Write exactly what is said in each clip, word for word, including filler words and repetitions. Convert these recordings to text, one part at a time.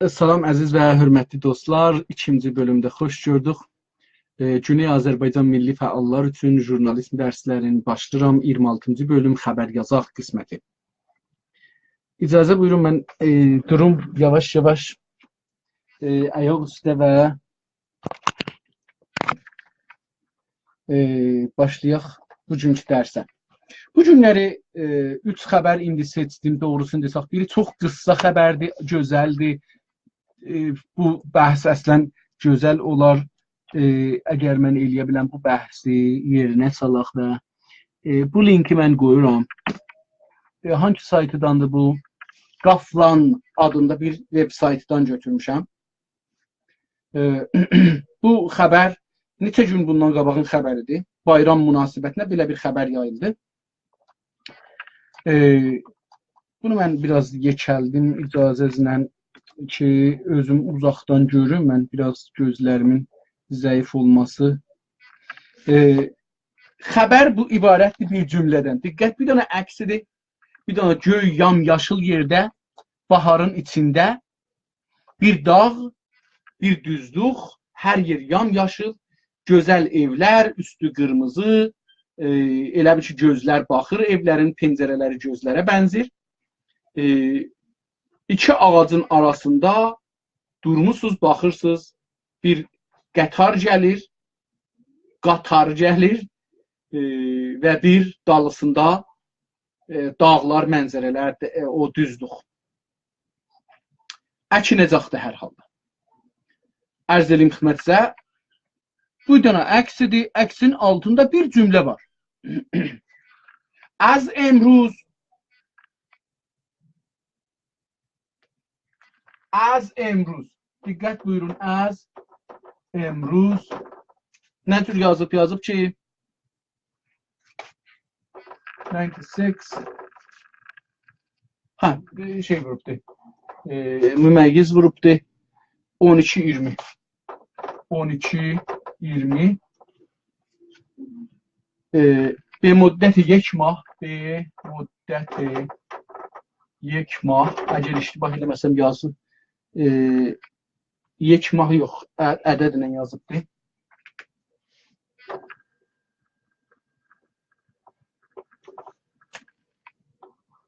سلام، عزیز و حؤرمتلی دوستلار. ایکینجی بؤلومده خوش گؤردوک. ائ، گونئی آذربایجان میللی فعاللار اوچون ژورنالیسم درسلرینی باشلاییرام. اییرمی آلتینجی بؤلوم، خبر یازاق قسمتی. اجازه بویورون، من، ائ، دوروم یاواش-یاواش، ائ، آیاق اوسته و ائ، باشلایاق بوگونکو درسه. بو گونلری، ائ، اوچ خبر ایندی سئچدیم، دوغروسونو دئسک. بیری چوخ قیسا خبردیر، گؤزلدیر. ائ، بو بحث اصلا گؤزل اولار، ائ، اگر من ائلیه بیلم بو بحثی یئرینه سالاق دا. ائ، بو لینکی من قویورام. ائ، هانسی سایتداندیر بو؟ قافلان آدیندا بیر وب‌سایتدان گؤتورموشم. ائ، بو خبر نئچه گون بوندان قاباغین خبریدیر. بایرام مناسبتینه بئله بیر خبر یاییلدی. ائ، بونو من بیر آز یئکلدیم اجازه‌نیزله کی، اؤزوم اوزاقدان گؤروم. من بیر آز گؤزلریمین ضعیف اولماسی. ائ، خبر بو عبارتدیر بیر جمله‌دن. دقت، بیر دنه عکسیدیر. بیر دنه گؤی یام‌یاشیل یئرده، باهارین ایچینده بیر داغ، بیر دوزلوک، هر یئر یام‌یاشیل، گؤزل ائولر، اوستو قیرمیزی، ائ، ائله بیل کی، گؤزلر باخیر، ائولرین پنجره‌لری گؤزلره بنزیر. ائ، ایکی آغاجین آراسیندا دورموسوز، باخیرسینیز، بیر قطار گلیر، قطار گلیر، ائ، و بیر دالیسیندا، ائ، داغلار، منظره‌لر، ائ، او دوزلوک. اکینه‌جکدیر هر حالدا. عرض ائله‌ییم خدمتینیزه. بو دنه عکسیدیر. عکسین آلتیندا بیر جمله وار. از امروز، از امروز. دقت بویورون، از امروز. نه جور یازیب؟ یازیب کی، ناینتی سیکس. هه، بیر شئی ووروبدو. ائ، ممیز ووروبدو. اون ایکی اییرمی. اون ایکی اییرمی. ائ، به مدت یک ماه، به مدت یک ماه، اگر اشتباه ائله‌مه‌سم یازی، ائ، یک ماه یوخ، ع-، عددله یازیبدی.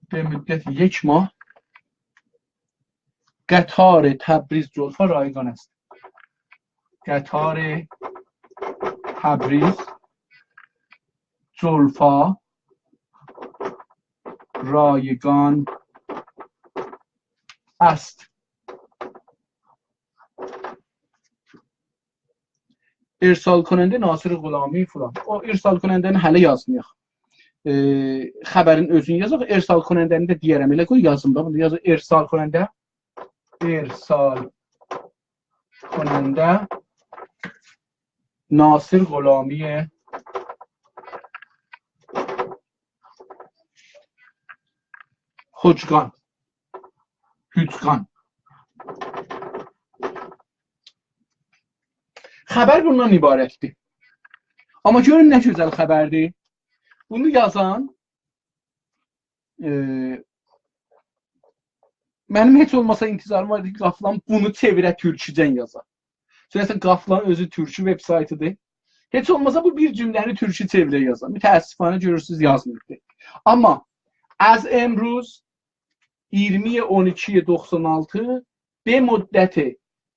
به مدت یک ماه قطار تبریز جلفا رایگان است. قطار تبریز جلفا رایگان است. ارسال کننده ناصر غلامی فلان. او ارسال کننده‌نی هله یازمایاق. ائ، خبرین اؤزونو یازاق. ارسال کننده‌نی ده دئیه‌رم، ائله قوی یازیم دا، بونو یازیر. ارسال کننده، ارسال کننده ناصر غلامی حجگان. حجگان. خبر بوندان عبارتدیر. آمما گؤرون نه گؤزل خبردیر. بونو یازان، ائ، منیم هئچ اولماسا انتظاریم واردی کی، قافلان بونو چئویره، تورکوجن یازا. چونکی اصلا قافلان اؤزو تورکو وب‌سایتیدیر. هئچ اولماسا بو بیر جمله‌نی تورکو چئویره یازا. متأسفانه گؤرورسونوز، یازماییبدیر. آمما از امروز اییرمی اون ایکی دوخسان آلتی به مدت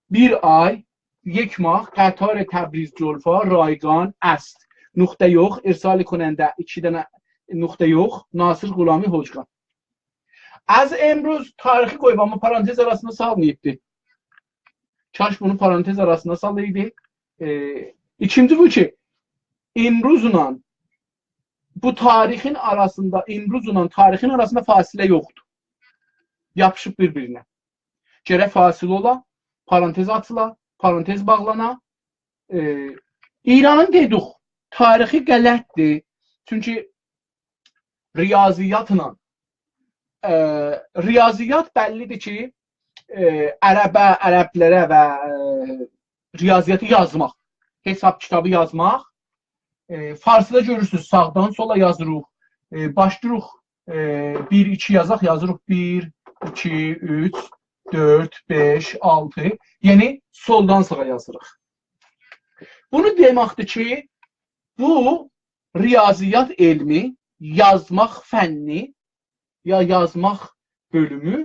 بیر آی، یک ماه، قطار تبریز جلفا رایگان است. نقطه یوخ، ارسال کننده، ایکی دنه نقطه یوخ، ناصر غلامی حجگان. از امروز تاریخی قویوب، آمما پرانتز آراسینا سالماییبدی. کاش بونو پرانتز آراسینا سالایدی. ائ، ایکینجی بو کی، امروزلا بو تاریخین آراسیندا، امروزلا تاریخین آراسیندا فاصله یوخدور. یاپیشیب بیر-بیرینه. گرک فاصله اولا، پرانتز آچیلا، پرانتز باغلانا. ائ، ایرانین دئدیک، تاریخی غلطدیر. چونکی ریاضیاتلا، ائ، ریاضیات بللیدیر کی، ائ، عربه، عربلره و، ائ، ریاضیاتی یازماق، حساب کیتابی یازماق. ائ، فارسیدا گؤرورسونوز، ساغدان سولا یازیریق. ائ، باشلاییریق، ائ، بیر، ایکی یازاق، یازیریق بیر، ایکی، اوچ، دؤرد، بئش، آلتی. یعنی سولدان ساغا یازیریق. بونو دئمکدیر کی، بو ریاضیات علمی، یازماق فنی یا یازماق بؤلومو،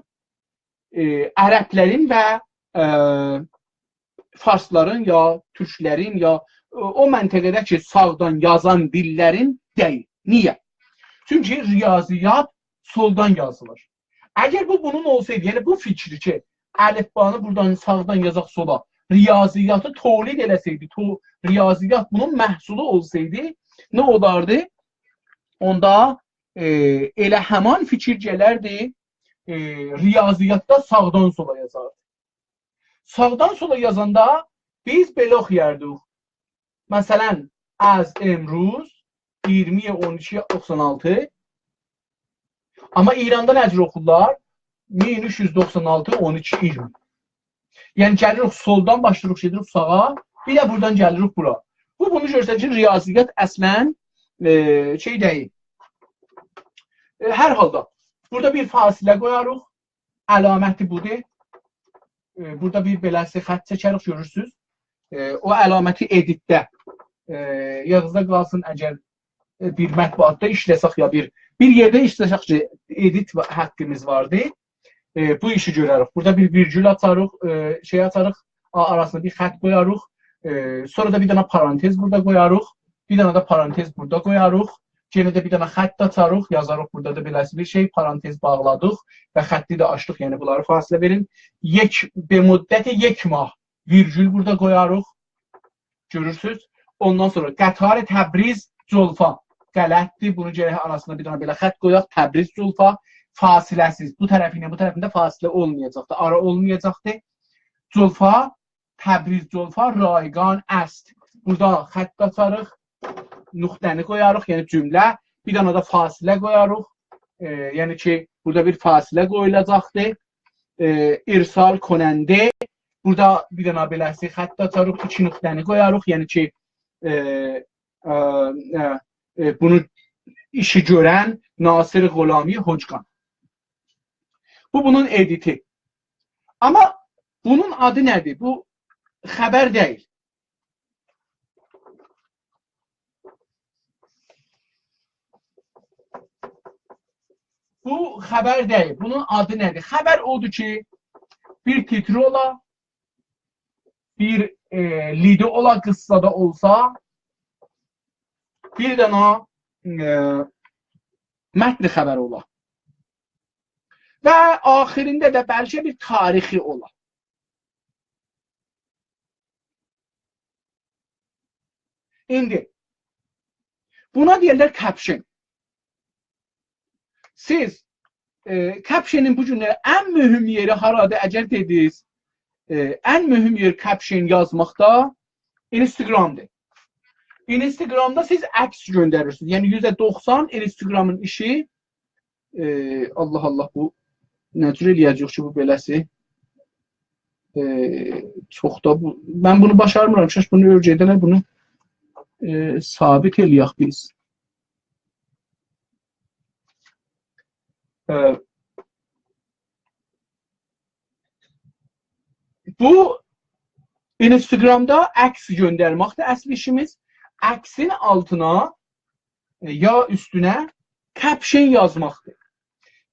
ائ، عربلرین و، ائ، فارسلارین یا تورکلرین یا او، او منطقه‌ده کی، ساغدان یازان دیللرین دئییل. نییه؟ چونکی ریاضیات سولدان یازیلیر. اگر بو بونون اولسایدی، یعنی بو فیکری کی، الفبانی بورادان ساغدان یازاق سولا، ریاضیاتی تولید ائله‌سه‌یدی، تو-، ریاضیات بونون محصولو اولسایدی، نه اولاردی؟ اوندا، ائ، ائله همان فیکیر گلردی، ائ، ریاضیاتدا ساغدان سولا یازاردی. ساغدان سولا یازاندا بیز بئله اوخویاردیق. مثلا، از امروز ایگیرمی اون ایکی دوخسان آلتی. آمما ایراندا نه جور اوخورلار؟ مین اوچ یوز دوخسان آلتی، اون ایکی، ایگیرمی. یعنی گلیریک سولدان باشلاییریق، گئدیریک ساغا، بیر ده بورادان گلیریک بورا. بو بونو گؤستریر کی، ریاضیات اصلا، ائ، شئی دئییل. ائ، هر حالدا بورادا بیر فاصله قویاریق. علامتی بودور. ائ، بورادا بیر بئله‌سی خط چکریک، گؤرورسونوز. ائ، او علامتی ادیتده، ائ، یادینیزدا قالسین، اگر، ائ، بیر مطبوعاتدا ایشله‌سک یا بیر، بیر یئرده ایشله‌سک کی، ادیت وا-، حاققیمیز واردی. ائ، بو ایشی گؤرریک. بورادا بیر ویرگول آچاریق، ائ، شئی آچاریق، آ-، آراسیندا بیر خط قویاریق. ائ، سونرا دا بیر دنه پارانتز بورادا قویاریق. بیر دنه ده پارانتز بورادا قویاریق. یئنه ده بیر دنه خط آچاریق، یازاریق بورادا دا بئله‌سی بیر شئی، پارانتز باغلادیق و خطی ده آچدیق. یعنی بونلاری فاصله وئرین. یک، به مدت یک ماه ویرگول بورادا قویاریق. گؤرورسوز؟ اوندان سونرا قطار تبریز جلفا. غلطدیر. بونو گرک آراسیندا بیر دنه بئله خط قویاق. تبریز جلفا. فاصله‌سیز. بو طرفی ایله بو طرفینده فاصله اولمایاجاقدی. آرا اولمایاجاقدی. جلفا، تبریز جلفا رایگان است. بورادا خط آچاریق، نقطه‌نی قویاریق، یعنی جمله. بیر دنه ده فاصله قویاریق. ائ، یعنی کی، بورادا بیر فاصله قویولاجاقدیر. ائ، ارسال کننده. بورادا بیر دنه بئله‌سی خط آچاریق، ایکی نقطه‌نی قویاریق. یعنی کی، ائ، ائ، ائ، ائ، بونو ایشی گؤرن ناصر غلامی حجگان. بو بونون ادیتی. آمما بونون آدی نه‌دیر؟ بو خبر دئییل. بو خبر دئییل. بونون آدی نه‌دیر؟ خبر اودور کی، بیر تیتری اولا، بیر، ائ، لیدی اولا، قیسسا دا اولسا، بیر دنه، ائ، متن خبر اولا. و آخیرینده ده بلکه بیر تاریخی اولا. ایندی بونا دئییرلر کپشن. سیز، ائ، کپشنین بو گونلری ان مهم یئری هارادیر؟ اگر دئدینیز، ائ، ان مهم یئر کپشن یازماقدا اینستاگرامدیر. اینستاگرامدا سیز عکس گؤندریرسینیز. یعنی یوزده دوخسان اینستاگرامین ایشی، ائ، الله الله، بو نه جور ائله‌یه‌جه‌ییک کی، بو بئله‌سی؟ ائ، چوخ دا بو، من بونو باشارمیرام. کاش بونو اؤیره‌ده‌لر، بونو، ائ، ثابت ائله‌یک بیز. ائ، بو اینستاگرامدا عکس گؤندرمکدیر اصل ایشیمیز. عکسین آلتینا، ائ، یا اوستونه کپشن یازماقدیر.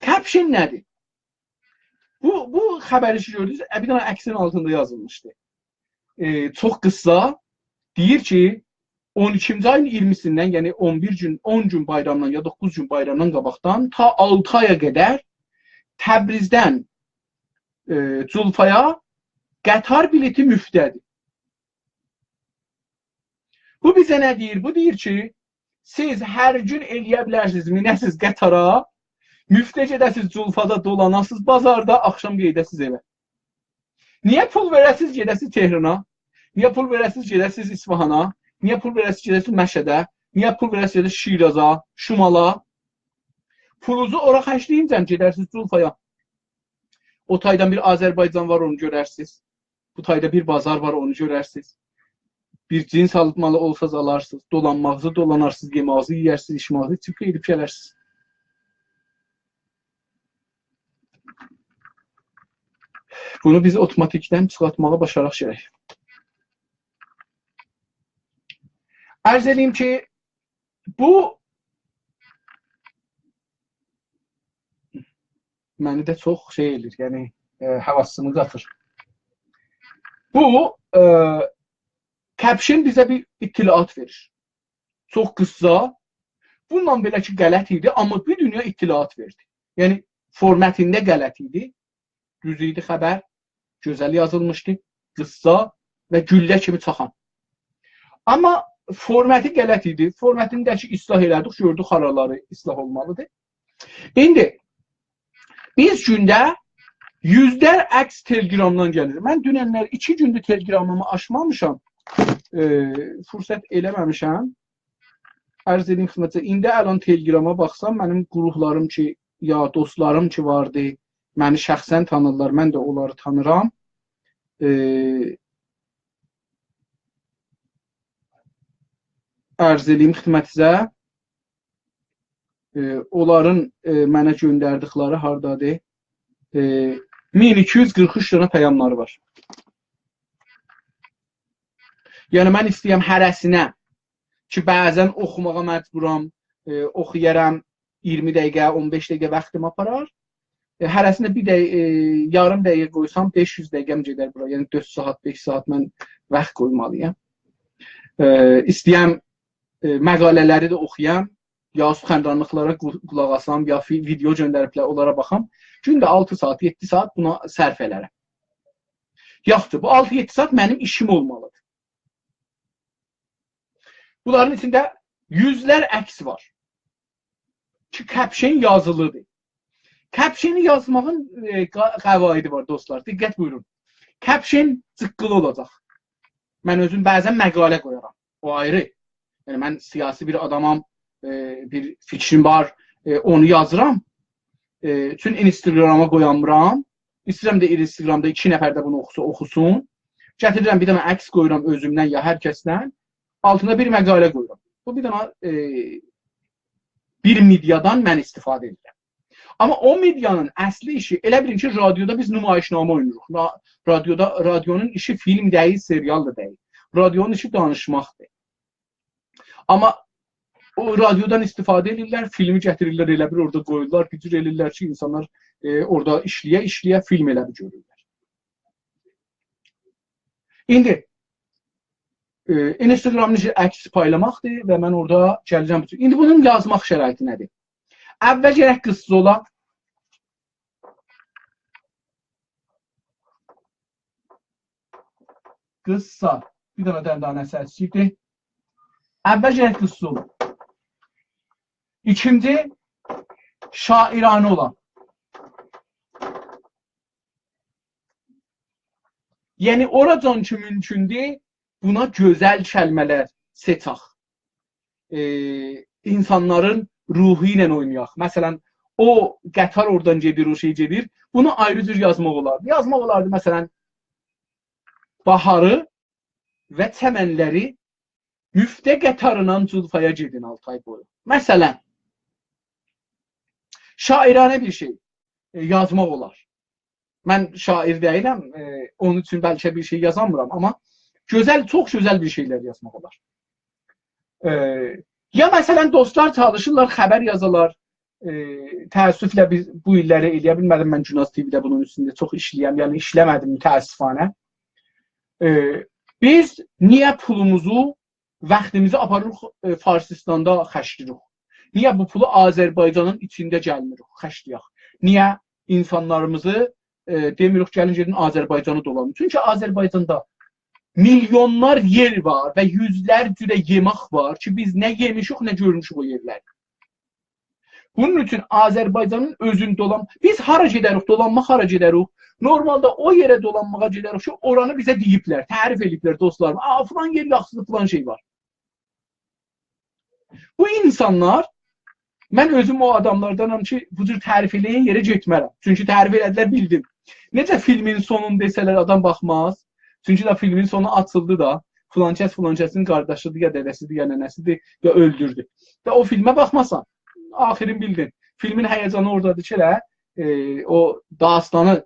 کپشن نه‌دیر؟ بو، بو خبری کی گؤردونوز، ائ، بیر دنه عکسین آلتیندا یازیلمیشدی. ائ، چوخ قیسسا، دئییر کی، اون ایکینجی آیین ایگیرمیسیندن، یعنی اون بیر گون، اون گون بایرامدان یا دوققوز گون بایرامدان قاباقدان تا آلتی آیا قدر تبریزدن، ائ، جلفایا قطار بلیطی مفته‌دیر. بو بیزه نه دئییر؟ بو دئییر کی، سیز هر گون ائله‌یه بیلرسینیز، مینه‌سیز قطارا، مفته گئده‌سیز جلفادا، دولاناسیز بازاردا، آخشام قئییده‌سیز ائوه. نییه پول وئره‌سیز، گئده‌سیز تهرانا؟ نییه پول وئره‌سیز، گئده‌سیز اصفهانا؟ نییه پول وئره‌سیز، گئده‌سیز مشهده؟ نییه پول وئره‌سیز، گئده‌سیز شیرازا، شمالا؟ پولونوزو اورا خرجله‌یینجه گئدرسینیز جلفایا. او تایدان بیر آذربایجان وار، اونو گؤررسینیز. بو تایدا بیر بازار وار، اونو گؤررسینیز. بیر جنس آلمالی اولساز، آلارسینیز. دولانماغینیزی دولانارسینیز، یئمه‌یینیزی یئیرسینیز، ایچمه‌یینیزی ایچیب گئدیب گلرسینیز. بونو بیز اوتوماتیکدن چیخارتماغی باشاراق گرک. عرض ائدییم کی، بو منی ده چوخ شئی ائله‌ییر، یعنی، ائ، حواسیمی قاتیر. بو، ائ، کپشن بیزه بیر اطلاعات وئریر. چوخ قیسا. بونونلا بئله کی، غلط ایدی، آمما بیر دونیا اطلاعات وئردی. یعنی، فورماتیندا غلط ایدی. دوز ایدی خبر. گؤزل یازیلمیشدی. قیسا و گولله کیمی چاخان. آمما فورماتی غلط ایدی. فورماتینی ده کی، اصلاح ائله‌دیک، گؤردوک هارالاری اصلاح اولمالیدیر. ایندی بیز گونده یوزلر عکس تلگرامدان گلیر. من دوننلر ایکی گوندور تلگرامیمی آچمامیشام. ائ، فرصت ائله‌مه‌میشم. عرض ائدیم خدمتینیزه، ایندی الان تلگراما باخسام، منیم گروپلاریم کی، یا دوستلاریم کی واردی، منی شخصاً تانیرلار، من ده اونلاری تانیرام. ائ، عرض ائدیم خدمتینیزه، ائ، اونلارین، ائ، منه گؤندردیکلری هاردادیر؟ ائ، مین ایکی یوز قیرخ اوچ دنه پیاملاری وار. یعنی، من ایسته‌یم هره‌سینه کی، بعضاً اوخوماغا مجبورام، ائ، اوخویارام، اییرمی دقیقه، اون بئش دقیقه واختیم آپارار. ائ، هره‌سینه بیر دقیقه، ائ، یاریم دقیقه قویسام، بئش یوز دقیقه‌م گئدر بورا. یعنی، دؤرد ساعات، بئش ساعات من واخت قویمالییام. ائ، ایسته‌یم، ائ، مقاله‌لری ده اوخویام، یا سخنرانلیقلارا قو-، قولاق آسام، یا فی-، ویدئو گؤندریبلر، اونلارا باخام. گونده آلتی ساعات، یئددی ساعات بونا صرف ائلرم. یاخشی، بو آلتی-یئددی ساعات منیم ایشیم اولمالیدیر. بونلارین ایچینده یوزلر عکس وار کی، کپشن یازیلیدیر. کپشنی یازماغین، ائ، قا-، قواعدی وار، دوستلار. دقت بویورون. کپشن جیققیلی اولاجاق. من اؤزوم بعضاً مقاله قویارام. او آیری. یعنی، من سیاسی بیر آدامام، ائ، بیر فیکریم وار، ائ، اونو یازیرام. ائ، چون اینستاگراما قویامیرام. ایسته‌ییرم ده اینستاگرامدا ایکی نفر ده بونو اوخوسا، اوخوسون. گتیریرم، بیر دنه عکس قویورام اؤزومدن یا هر کسدن. آلتیندا بیر مقاله قویورام. بو بیر دنه، ائ، بیر مئدیادان من استفاده ائدیرم. آمما او مئدیانین اصلی ایشی، ائله بیلین کی، رادیودا بیز نمایشنامه اویناییریق. را-، رادیودا، رادیونون ایشی فیلم دئییل، سریال دا دئییل. رادیونون ایشی دانیشماقدیر. آمما او رادیودان استفاده ائدیرلر، فیلمی گتیریرلر، ائله بیر اورادا قویورلار، بیر جور ائله‌ییرلر کی، اینسانلار، ائ، اورادا ایشله‌یه-ایشله‌یه فیلم ائله بیر گؤرورلر. ایندی، ائ، اینستاگرامین ایشی عکس پایلاماقدیر و من اورادا گله‌جم بوتون. ایندی بونون یازماق شرایطی نه‌دیر؟ اول گرک قیسا اولا. قیسا. بیر دنه دندانه‌سی اسکیکدیر. اول گرک قیسا اولا. ایکینجی، شاعرانه اولا. یعنی، اوراجان کی مومکوندور، بونا گؤزل کلمه‌لر سئچک. ائ، اینسانلارین روحو ایله اوینایاق. مثلاً، او قطار اورادان گئدیر، او شئی گئدیر. بونو آیری جور یازماق اولاردی. یازماق اولاردی، مثلاً، باهاری و چمنلری مفته قطاریندان جولفایا گئدین آلتی آی بویو. مثلاً، شاعرانه بیر شئی، ائ، یازماق اولار. من شاعر دئییلم، ائ، اونون اوچون بلکه بیر شئی یازامیرام، آمما گؤزل، چوخ گؤزل بیر شئیلر یازماق اولار. ائ، یا مثلاً دوستلار چالیشیرلار، خبر یازالار. ائ، تأسفله بیز بو ایللری ائلیه بیلمه‌دیم، من گوناز تی‌وی‌ده بونون اوستونده چوخ ایشله‌یم، یعنی ایشله‌مه‌دیم متأسفانه. ائ، بیز نییه پولوموزو، واختیمیزی آپاریریق، ائ، فارسیستاندا خرجله‌ییریک؟ نییه بو پولو آذربایجانین ایچینده گلمیریک، خرجله‌یک؟ نییه اینسانلاریمیزی، ائ، دئمیریک، گلین گئدین آذربایجانی دولانین؟ چونکی آذربایجاندا میلیونلار یئر وار و یوزلر جوره یئمک وار کی، بیز نه یئمیشیک، نه گؤرموشوک او یئرلری. بونون اوچون آذربایجانین اؤزون دولان-، بیز هارا گئدریک، دولانماق هارا گئدریک؟ نورمالدا او یئره دولانماغا گئدریک کی، اورانی بیزه دئییبلر، تعریف ائدیبلر دوستلاریم. «آ، فلان یئر یاخشیدیر، فلان شئی وار.» بو اینسانلار، من اؤزوم او آداملاردانام کی، بو جور تعریف ائله‌ین یئره گئتمه‌رم. چونکی تعریف ائله‌دیلر، بیلدیم. نئجه فیلمین سونونو دئسه‌لر، آدام باخماز. چونکی دا فیلمین سونو آچیلدی دا. فلان کس فلان کسین قارداشیدیر، یا دده‌سیدیر، یا ننه‌سیدیر، یا اؤلدوردو. و او فیلمه باخماسان، آخیرین بیلدین. فیلمین هیجانی اورادادیر کی، ائله، ائ، او داستانی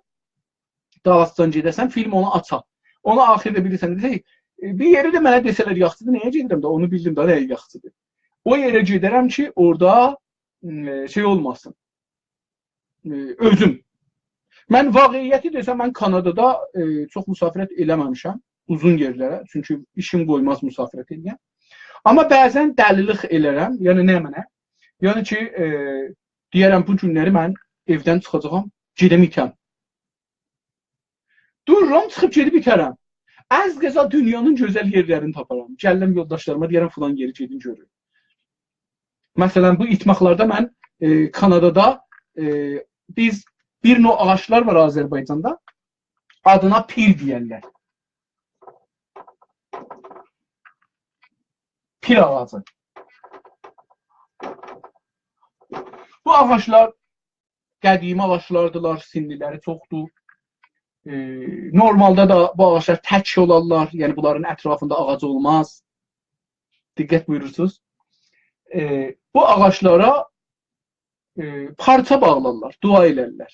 دالیسیجان گئده‌سن، فیلم اونو آچار. اونو آخیردا بیلیرسن، دئییر، «ائ، بیر یئری ده منه دئسه‌لر یاخشیدیر، نه‌یه گئدیرم ده، اونو بیلدیم ده، نه‌یه یاخشیدیر.» او یئره گئدرم کی، اورادا، ائ، شئی اولماسین. ائ، اؤزوم. من واقعیتی دئسم، من کانادادا، ائ، چوخ مسافرت ائله‌مه‌میشم. اوزون یئرلره. چونکی ایشیم قویماز مسافرت ائله‌یم. آمما بعضا دلی‌لیک ائله‌رم. یعنی نمنه؟ یعنی کی، ائ، دئیه‌رم، بو گونلری من ائودن چیخاجاغام، گئدم ایتم. دورورام، چیخیب گئدیب ایترم. از قضا دونیانین گؤزل یئرلرینی تاپارام. گلرم یولداشلاریما دئیه‌رم، «فلان یئری گئدین گؤرون.» مثلا، بو ایتماقلاردا من، ائ، کانادادا، ائ، بیز بیر نوع آغاجلار وار آذربایجاندا. آدینا پیل دئیرلر. پیل آغاجی. بو آغاجلار قدیمی آغاجلاردیلار، سنلری چوخدور. ائ، نورمالدا دا بو آغاجلار تک اولارلار، یعنی بونلارین اطرافیندا آغاج اولماز. دقت بویورورسونوز. ائ، بو آغاجلارا، ائ، پارچا باغلارلار، دعا ائلرلر.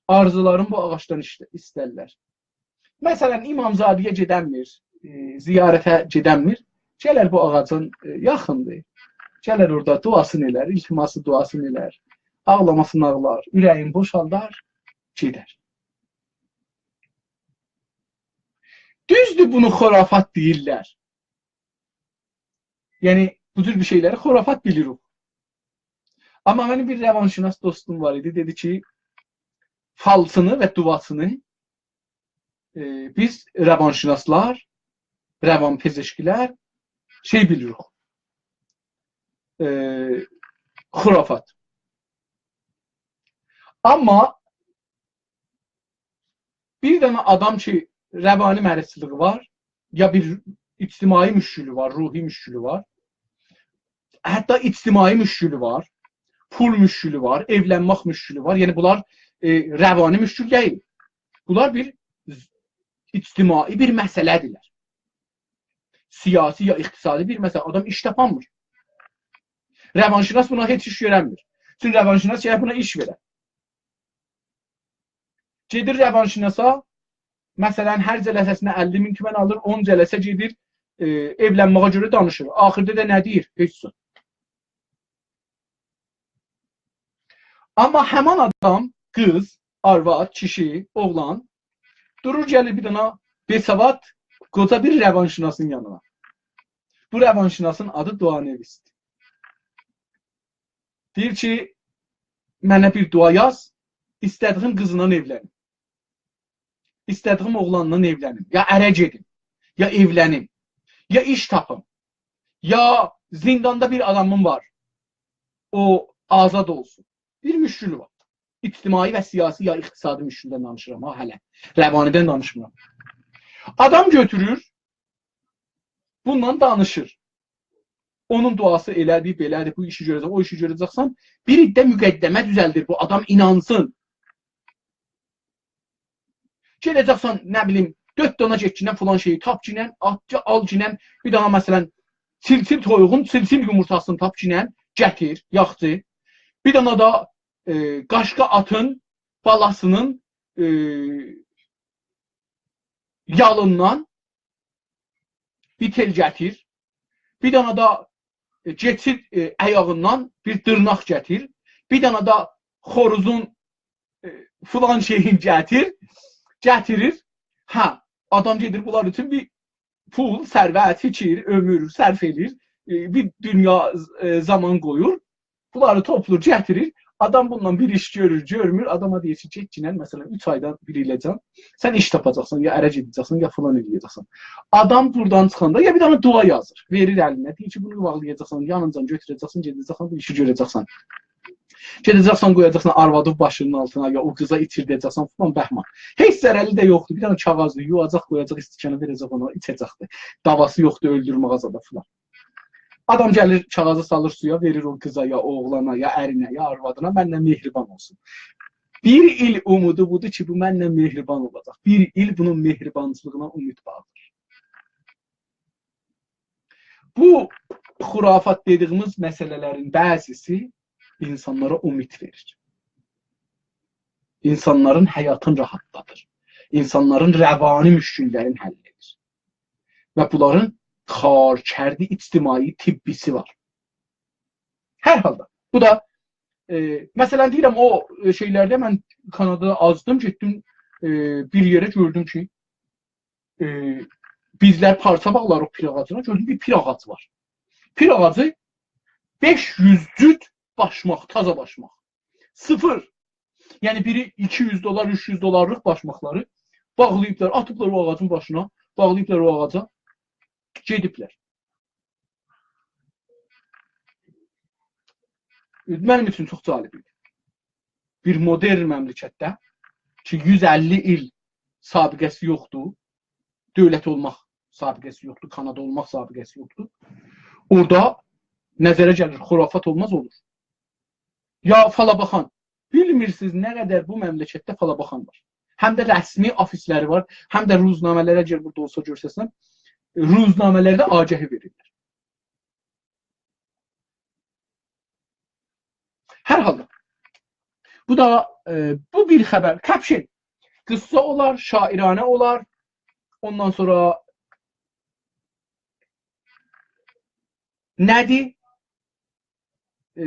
آرزولارین بو آغاجدان ایشته-، ایسترلر. مثلا، امامزاده‌یه گئدنمیر، ائ، زیارته گئدنمیر. گلر بو آغاجین، ائ، یاخیندیر. گلر اورادا دعاسینی ائلر، التماسی دعاسینی ائلر. آغلاماسینی آغلار، اوره‌یین بوشالدار، گئدر. دوزدور، بونو خرافات دئییرلر. یعنی، بو جور بیر شئیلری خرافات بیلیریک. آمما منیم بیر روانشناس دوستوم وار ایدی، دئدی کی، فالسینی و دعاسینی، ائ، بیز روانشناسلار، روان‌پزشکی‌لر شئی بیلیریک. ائ، خرافات. آمما بیر دنه آدام کی، روانی مریضچیلیغی وار، یا بیر اجتماعی مشکلی وار، روحی مشکلی وار، حتی اجتماعی مشکلی وار، پول مشکلی وار، ائولنمک مشکلی وار. یعنی، بونلار، ائ، روانی مشکل دئییل. بونلار بیر اجتماعی بیر مسئله‌دیرلر. سیاسی یا اقتصادی بیر مسئله. آدام ایش تاپانمیر. روانشناس بونا هئچ ایش وئرنمیر. چونکی روانشناس گرک بونا ایش وئره. گئدیر روانشناسا، مثلا، هر جلسه‌سینه اللی مین تومن آلیر، اون جلسه گئدیر، ائ، ائولنمه‌یه گؤره دانیشیر. آخیردا دا نه دئییر؟ هئچ زاد. آمما همان آدام، قیز، آرواد، کیشی، اوغلان، دورور، گلیر بیر دنه بی‌سواد قوجا بیر روانشناسین یانینا. بو روانشناسین آدی دعا نویسدی. دئییر کی، «منه بیر دعا یاز، ایسته‌دیگیم قیزلا ائولنیم. ایسته‌دیگیم اوغلانلا ائولنیم. یا اره گئدیم، یا ائولنیم، یا ایش تاپیم، یا زینداندا بیر آدامیم وار، او آزاد اولسون.» بیر مشکلی وار. اجتماعی و سیاسی یا اقتصادی مشکلدن دانیشیرام ها هله. روانیدن دانیشمیرام. آدام گؤتورور، بونونلا دانیشیر. اونون دعاسی ائله‌دیر، بئله‌دیر، بو ایشی گؤره‌جک، او ایشی گؤره‌جکسن. بیر عده مقدمه دوزلدیر، بو آدام اینانسین. گئده‌جکسن، نه بیلیم، دؤرد دانا گئتگینن فلان شئیی تاپگینن، آتجا آلگینن، بیر دانا، مثلا، چیلچیل تویوغون چیلچیل یومورتاسینی تاپگینن، گتیر، یاخچی. بیر دانا دا، ائ، قاشقا آتین بالاسینین، ائ، یالیندان بیر تئل گتیر. بیر دانا دا، ائ، گئچیر، ائ، آیاغیندان بیر دیرناق گتیر. بیر دانا دا خوروزون، ائ، فلان شئیین گتیر. گتیریر. هه، آدام گئدیر بونلار اوچون بیر پول، ثروت، فیکیر، عؤمور صرف ائله‌ییر. ائ، بیر دونیا، ائ، زامان قویور. بونلاری توپلور، گتیریر. آدام بونونلا بیر ایش گؤرور، گؤرمور. آداما دئییر کی، گئتگینن، مثلا، اوچ آیدا بیر ایله‌جن سن ایش تاپاجاقسان، یا اره گئده‌جکسن، یا فلان ائله‌یه‌جکسن. آدام بورادان چیخاندا یا بیر دنه دعا یازیر، وئریر الینه. دئییر کی، بونو باغلایاجاقسان، یانینجان گؤتوره‌جکسن، گئده‌جکسن، بو ایشی گؤره‌جکسن. گئده‌جکسن، قویاجاقسان آروادین باشینین آلتینا، یا او قیزا ایچیرده‌جکسن، فلان، بهمان. هئچ ضرری ده یوخدور. بیر دنه کاغاذدیر، یویاجاق، قویاجاق ایستیکانه، وئره‌جک اونا، ایچه‌جکدیر. دعواسی یوخدور، اؤلدورمه‌یه زادا فلان. آدام گلیر، کاغاذی سالیر سویا، وئریر او قیزا، یا اوغلانا، یا ارینه، یا آروادینا، «منله مهربان اولسون.» بیر ایل اومودو بودور کی، بو منله مهربان اولاجاق. بیر ایل بونون مهربانچیلیغینا امید باغلیر. بو خرافات دئدیگیمیز مسئله‌لرین بعضیسی اینسانلارا امید وئریر. اینسانلارین حیاتینی راحاتلادیر. اینسانلارین روانی مشکل‌لرینی حل ائدیر. و بونلارین کارکرد اجتماعی، طبی‌سی وار. هر حالدا، بو دا، ائ، مثلا، دئییرم، او، ائ، شئیلرده من کانادادا آزدیم، گئتدیم، ائ، بیر یئره، گؤردوم کی، ائ، بیزلر پارچا باغلاریق پیر آغاجینا، گؤردوم بیر پیر آغاجی وار. پیر آغاجی بئش یوز جوت باشماق، تازا باشماق. صفر. یعنی بیری ایکی یوز دلار، اوچ یوز دلارلیق باشماقلاری باغلاییبلار، آتیبلار او آغاجین باشینا، باغلاییبلار او آغاجا، گئدیبلر. منیم اوچون چوخ جالب ایدی. بیر مدرن مملکتده کی، یوز اللی ایل سابقه‌سی یوخدور، دؤولت اولماق سابقه‌سی یوخدور، کانادا اولماق سابقه‌سی یوخدور. اورادا نظره گلیر، خرافات اولماز اولور. یا فالاباخان، بیلمیرسینیز نه قدر بو مملکتده فالاباخان وار. هم ده رسمی آفیسلری وار، هم ده روزنامه‌لره، اگر بورادا اولسا گؤرسه‌سن، روزنامه‌لرده آگهی وئریرلر. هر حالدا، بو دا، ائ، بو بیر خبر. کپشن. قیسسا اولار، شاعرانه اولار. اوندان سونرا نه‌دیر؟ ائ،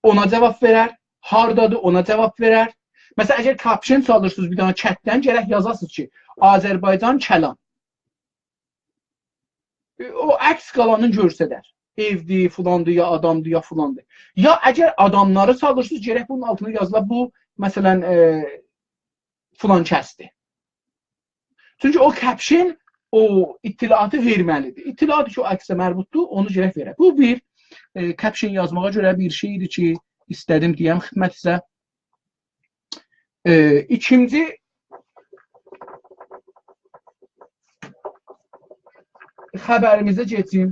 اونا جاواب وئرر. هاردادیر، اونا جاواب وئرر. مثلا، اگر کپشن سالیرسینیز بیر دنه کتدن، گرک یازاسینیز کی، آذربایجان کلان. ائ، او عکس قالانین گؤرسدر. ائودیر، فلاندیر، یا آدامدیر، یا فلاندیر. یا اگر آداملاری سالیرسینیز، گرک بونون آلتینا یازیلا بو، مثلا، ائ، فلان کسدیر. چونکی او کپشن او اطلاعاتی وئرمه‌لیدیر. اطلاعاتی کی، او عکسه مربوطدور، اونو گرک وئره. بو بیر، ائ، کپشن یازماغا گؤره بیر شئی ایدی کی، ایسته‌دیم دئیم خدمتینیزه. ائ، ایکینجی خبریمیزه کئچیم.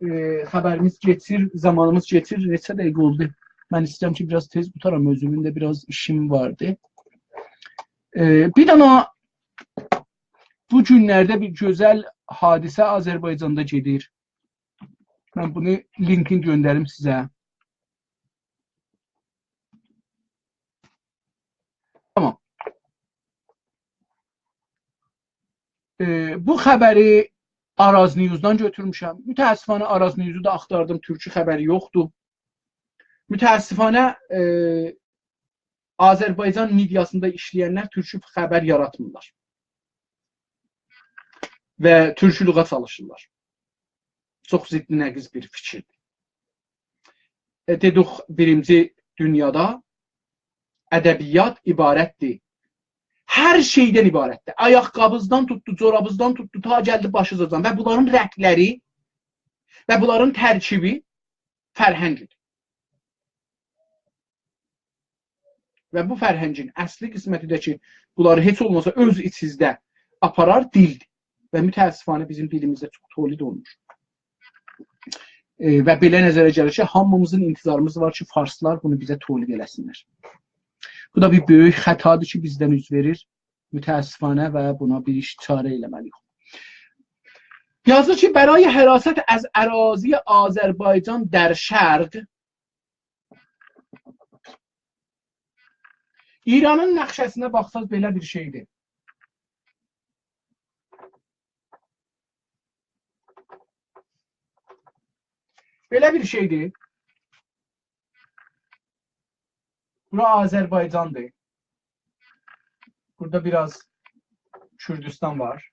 ائ، خبریمیز کئچیر، زامانیمیز کئچیر. نئچه دقیقه اولدو؟ من ایسته‌ییرم کی، بیر آز تئز قوتارام، اؤزومون ده بیر آز ایشیم واردی. ائ، بیر دنه بو گونلرده بیر گؤزل حادثه آذربایجاندا گئدیر. من بونو لینکین گؤندریم سیزه. تامام. ائ، بو خبری آراز نیوزدان گؤتورموشم. متأسفانه آراز نیوزو دا آختاردیم، تورکی خبری یوخدور. متأسفانه، ائ، آذربایجان مئدیاسیندا ایشله‌ینلر تورکی خبر یاراتمیرلار. و تورکولوغا چالیشیرلار. چوخ ضد نقیض بیر فیکیردیر. ائ، دئدیک، بیرینجی دونیادا ادبیات عبارتدیر. هر شئیدن عبارتدیر. آیاق‌قابیزدان توتدو، جورابیزدان توتدو، تا گلدی باشیزاجان. و بونلارین رنگلری و بونلارین ترکیبی فرهنگدیر. و بو فرهنگین اصلی قسمتی ده کی، بونلاری هئچ اولماسا اؤز ایچینیزده آپارار، دیلدیر. و متأسفانه بیزیم دیلیمیزده چوخ تولید اولونور. ائ، و بئله نظره گلیر کی، هامیمیزین انتظاریمیز وار کی، فارسلار بونو بیزه تولید ائله‌سینلر. بو دا بیر بؤیوک خطادیر کی، بیزدن اوز وئریر. متأسفانه و بونا بیر ایش چاره ائله‌مه‌لی‌ییک. یازیر کی، برای حراست از اراضی آذربایجان در شرق، ایرانین نقشه‌سینه باخساز بئله بیر شئیدیر. بئله بیر شئیدیر. بورا آذربایجاندیر. بورادا بیر آز کوردوستان وار.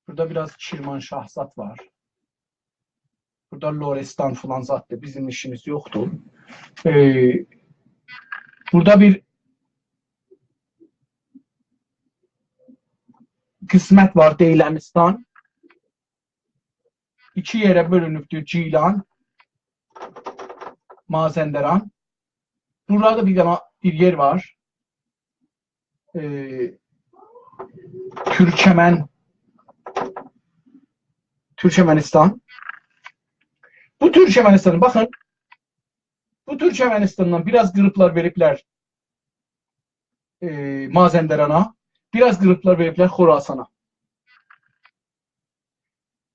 بورادا بیر آز کرمانشاهزاد وار. بورادا لرستان فلان زاددیر. بیزیم ایشیمیز یوخدور. ائ، بورادا بیر قسمت وار، دیلمیستان. ایکی یئره بؤلونوبدور، گیلان، مازندران. بورادا بیر دنه بیر یئر وار. ائ، تورکمن، تورکمنیستان. بو تورکمنیستانی، باخین، بو تورکمنیستاندان بیر آز قیریبلار، وئریبلر، ائ، مازندرانا، بیر آز قیریبلار، وئریبلر خوراسانا.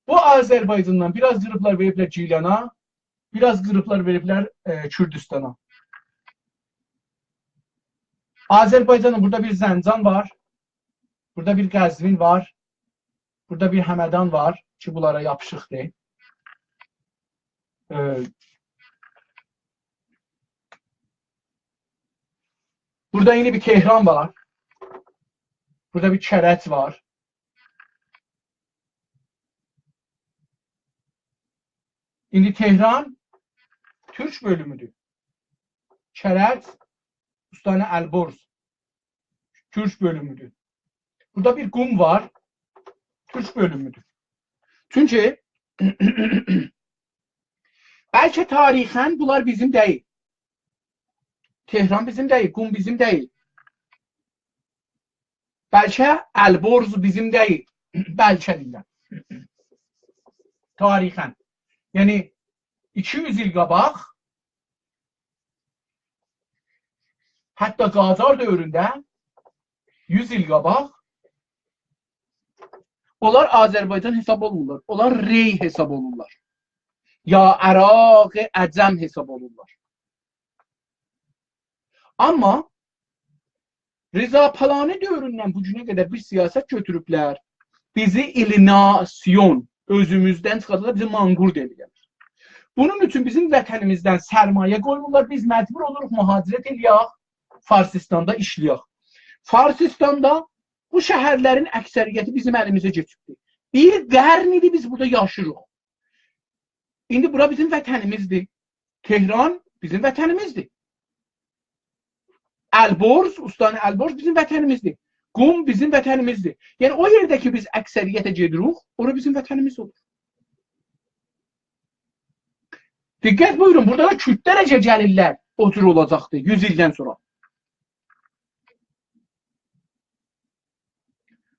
بو آذربایجاندان بیر آز قیریبلار، وئریبلر گیلانا، بیر آز قیریبلار، وئریبلر، ائ، کوردوستانا. آذربایجانین، بورادا بیر زنجان وار، بورادا بیر قزوین وار، بورادا بیر همدان وار کی، بونلارا یاپیشیقدیر. ائ، بورادا ایندی بیر تهران وار، بورادا بیر کرج وار. ایندی تهران تورک بؤلومودور. کرج، استان البرز تورک بؤلومودور. بورادا بیر قم وار، تورک بؤلومودور. چونکی بلکه تاریخاً بونلار بیزیم دئییل. تهران بیزیم دئییل، قم بیزیم دئییل. بلکه البرز بیزیم دئییل. بلکه دئییرم. تاریخاً. یعنی، ایکی یوز ایل قاباق، حتی قاجار دؤورونده یوز ایل قاباق اونلار آذربایجان حساب اولونمورلار. اونلار ری حساب اولونورلار. یا عراق عجم حساب اولونورلار. آمما رضا پالانی دؤوروندن بو گونه قدر بیر سیاست گؤتوروبلر. بیزی الیناسیون، اؤزوموزدن چیخاردیبلار، بیزی مانقورت ائله‌ییبلر. بونون اوچون بیزیم وطنیمیزدن سرمایه قویمورلار، بیز مجبور اولوروق مهاجرت ائله‌یک، فارسیستاندا ایشله‌یک. فارسیستاندا بو شهرلرین اکثریتی بیزیم الیمیزه کئچیبدیر. بیر قرن ایدی بیز بورادا یاشاییریق. ایندی بورا بیزیم وطنیمیزدیر. تهران بیزیم وطنیمیزدیر. البرز، استان البرز بیزیم وطنیمیزدیر. قم بیزیم وطنیمیزدیر. یعنی او یئرده کی بیز اکثریته گئدیریک، اورا بیزیم وطنیمیز اولور. دقت بویورون، بورادا دا کوردلر ده گلیرلر، او جور اولاجاقدیر یوز ایلدن سونرا.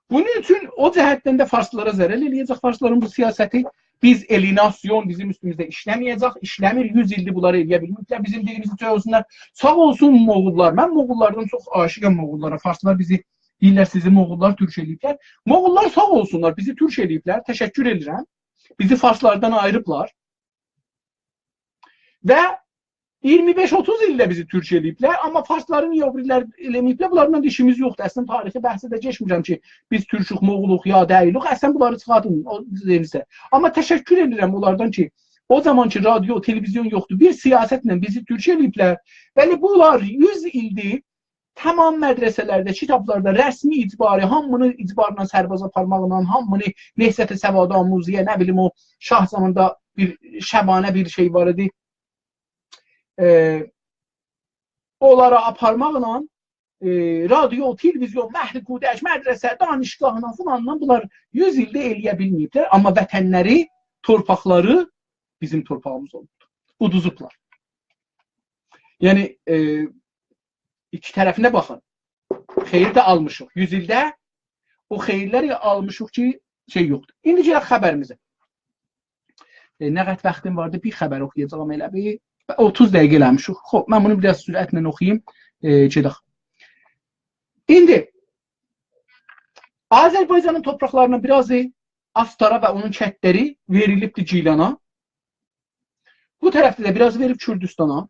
بونون اوچون او جهتدن ده فارسلارا ضرر ائله‌یه‌جک فارسلارین بو سیاستی. بیز الیناسیون بیزیم اوستوموزده ایشله‌مه‌یه‌جک، ایشله‌میر، یوز ایلدیر بونلاری ائله‌یه بیلمه‌ییبلر، بیزیم دیلیمیزی چؤیه‌سینلر. ساغ اولسون موغوللار، من موغوللاردان چوخ عاشیقم موغوللارا، فارسلار بیزی دئییرلر، سیزی موغوللار تورک ائله‌ییبلر. موغوللار ساغ اولسونلار، بیزی تورک ائله‌ییبلر، تشکر ائدیرم. بیزی فارسلاردان آییریبلار. و اییرمی بئش اوتوز ایلده بیزی تورک ائله‌ییبلر، آمما فارسلاری نییه او بیریلر ائله‌مه‌ییبلر، بونلارلا دا ایشیمیز یوخدور. اصلاً تاریخی بحثه ده کئچمیرم کی، بیز تورکوک، موغولوق یا دئییلیک. اصلاً بونلاری چیخاردین، او دئییلسه. آمما تشکر ائدیرم اونلاردان کی، او زامان کی رادیو، تلویزیون یوخدور، بیر سیاستله بیزی تورک ائله‌ییبلر. بلی، بونلار یوز ایلدیر تمام مدرسه‌لرده، کیتابلاردا رسمی اجباری، هامینی اجبارلا سرباز آپارماقلا، هامینی نهضت سوادآموزی‌یه، نه بیلیم، او شاه زامانیندا بیر شبانه بیر شئی وار ایدی. ائ، اونلارا آپارماقلا، ائ، رادیو، تلویزیون، مهد کودک، مدرسه، دانشگاهلا، فلانلا بونلار یوز ایلده ائله‌یه بیلمه‌ییبلر. آمما وطنلری، تورپاقلاری بیزیم تورپاغیمیز اولوبدور. اودوزوبلار. یعنی، ائ، ایکی طرفینه باخین. خئییر ده آلمیشیق. یوز ایلده او خئییرلری آلمیشیق کی، شئی یوخدور. ایندی گلک خبریمیزه. ائ، نه قدر واختیم واردی، بیر خبر اوخویاجاغام ائله بیل. اوتوز دقیقه ائله‌میشیک. خوب، من بونو بیر آز سرعتله اوخویوم. ائ، گئدک. ایندی آذربایجانین تورپاقلاری‌نین بیر آزی، آستارا و اونون کندلری وئریلیبدی گیلانا. بو طرفده ده بیر آز وئریب کوردوستانا،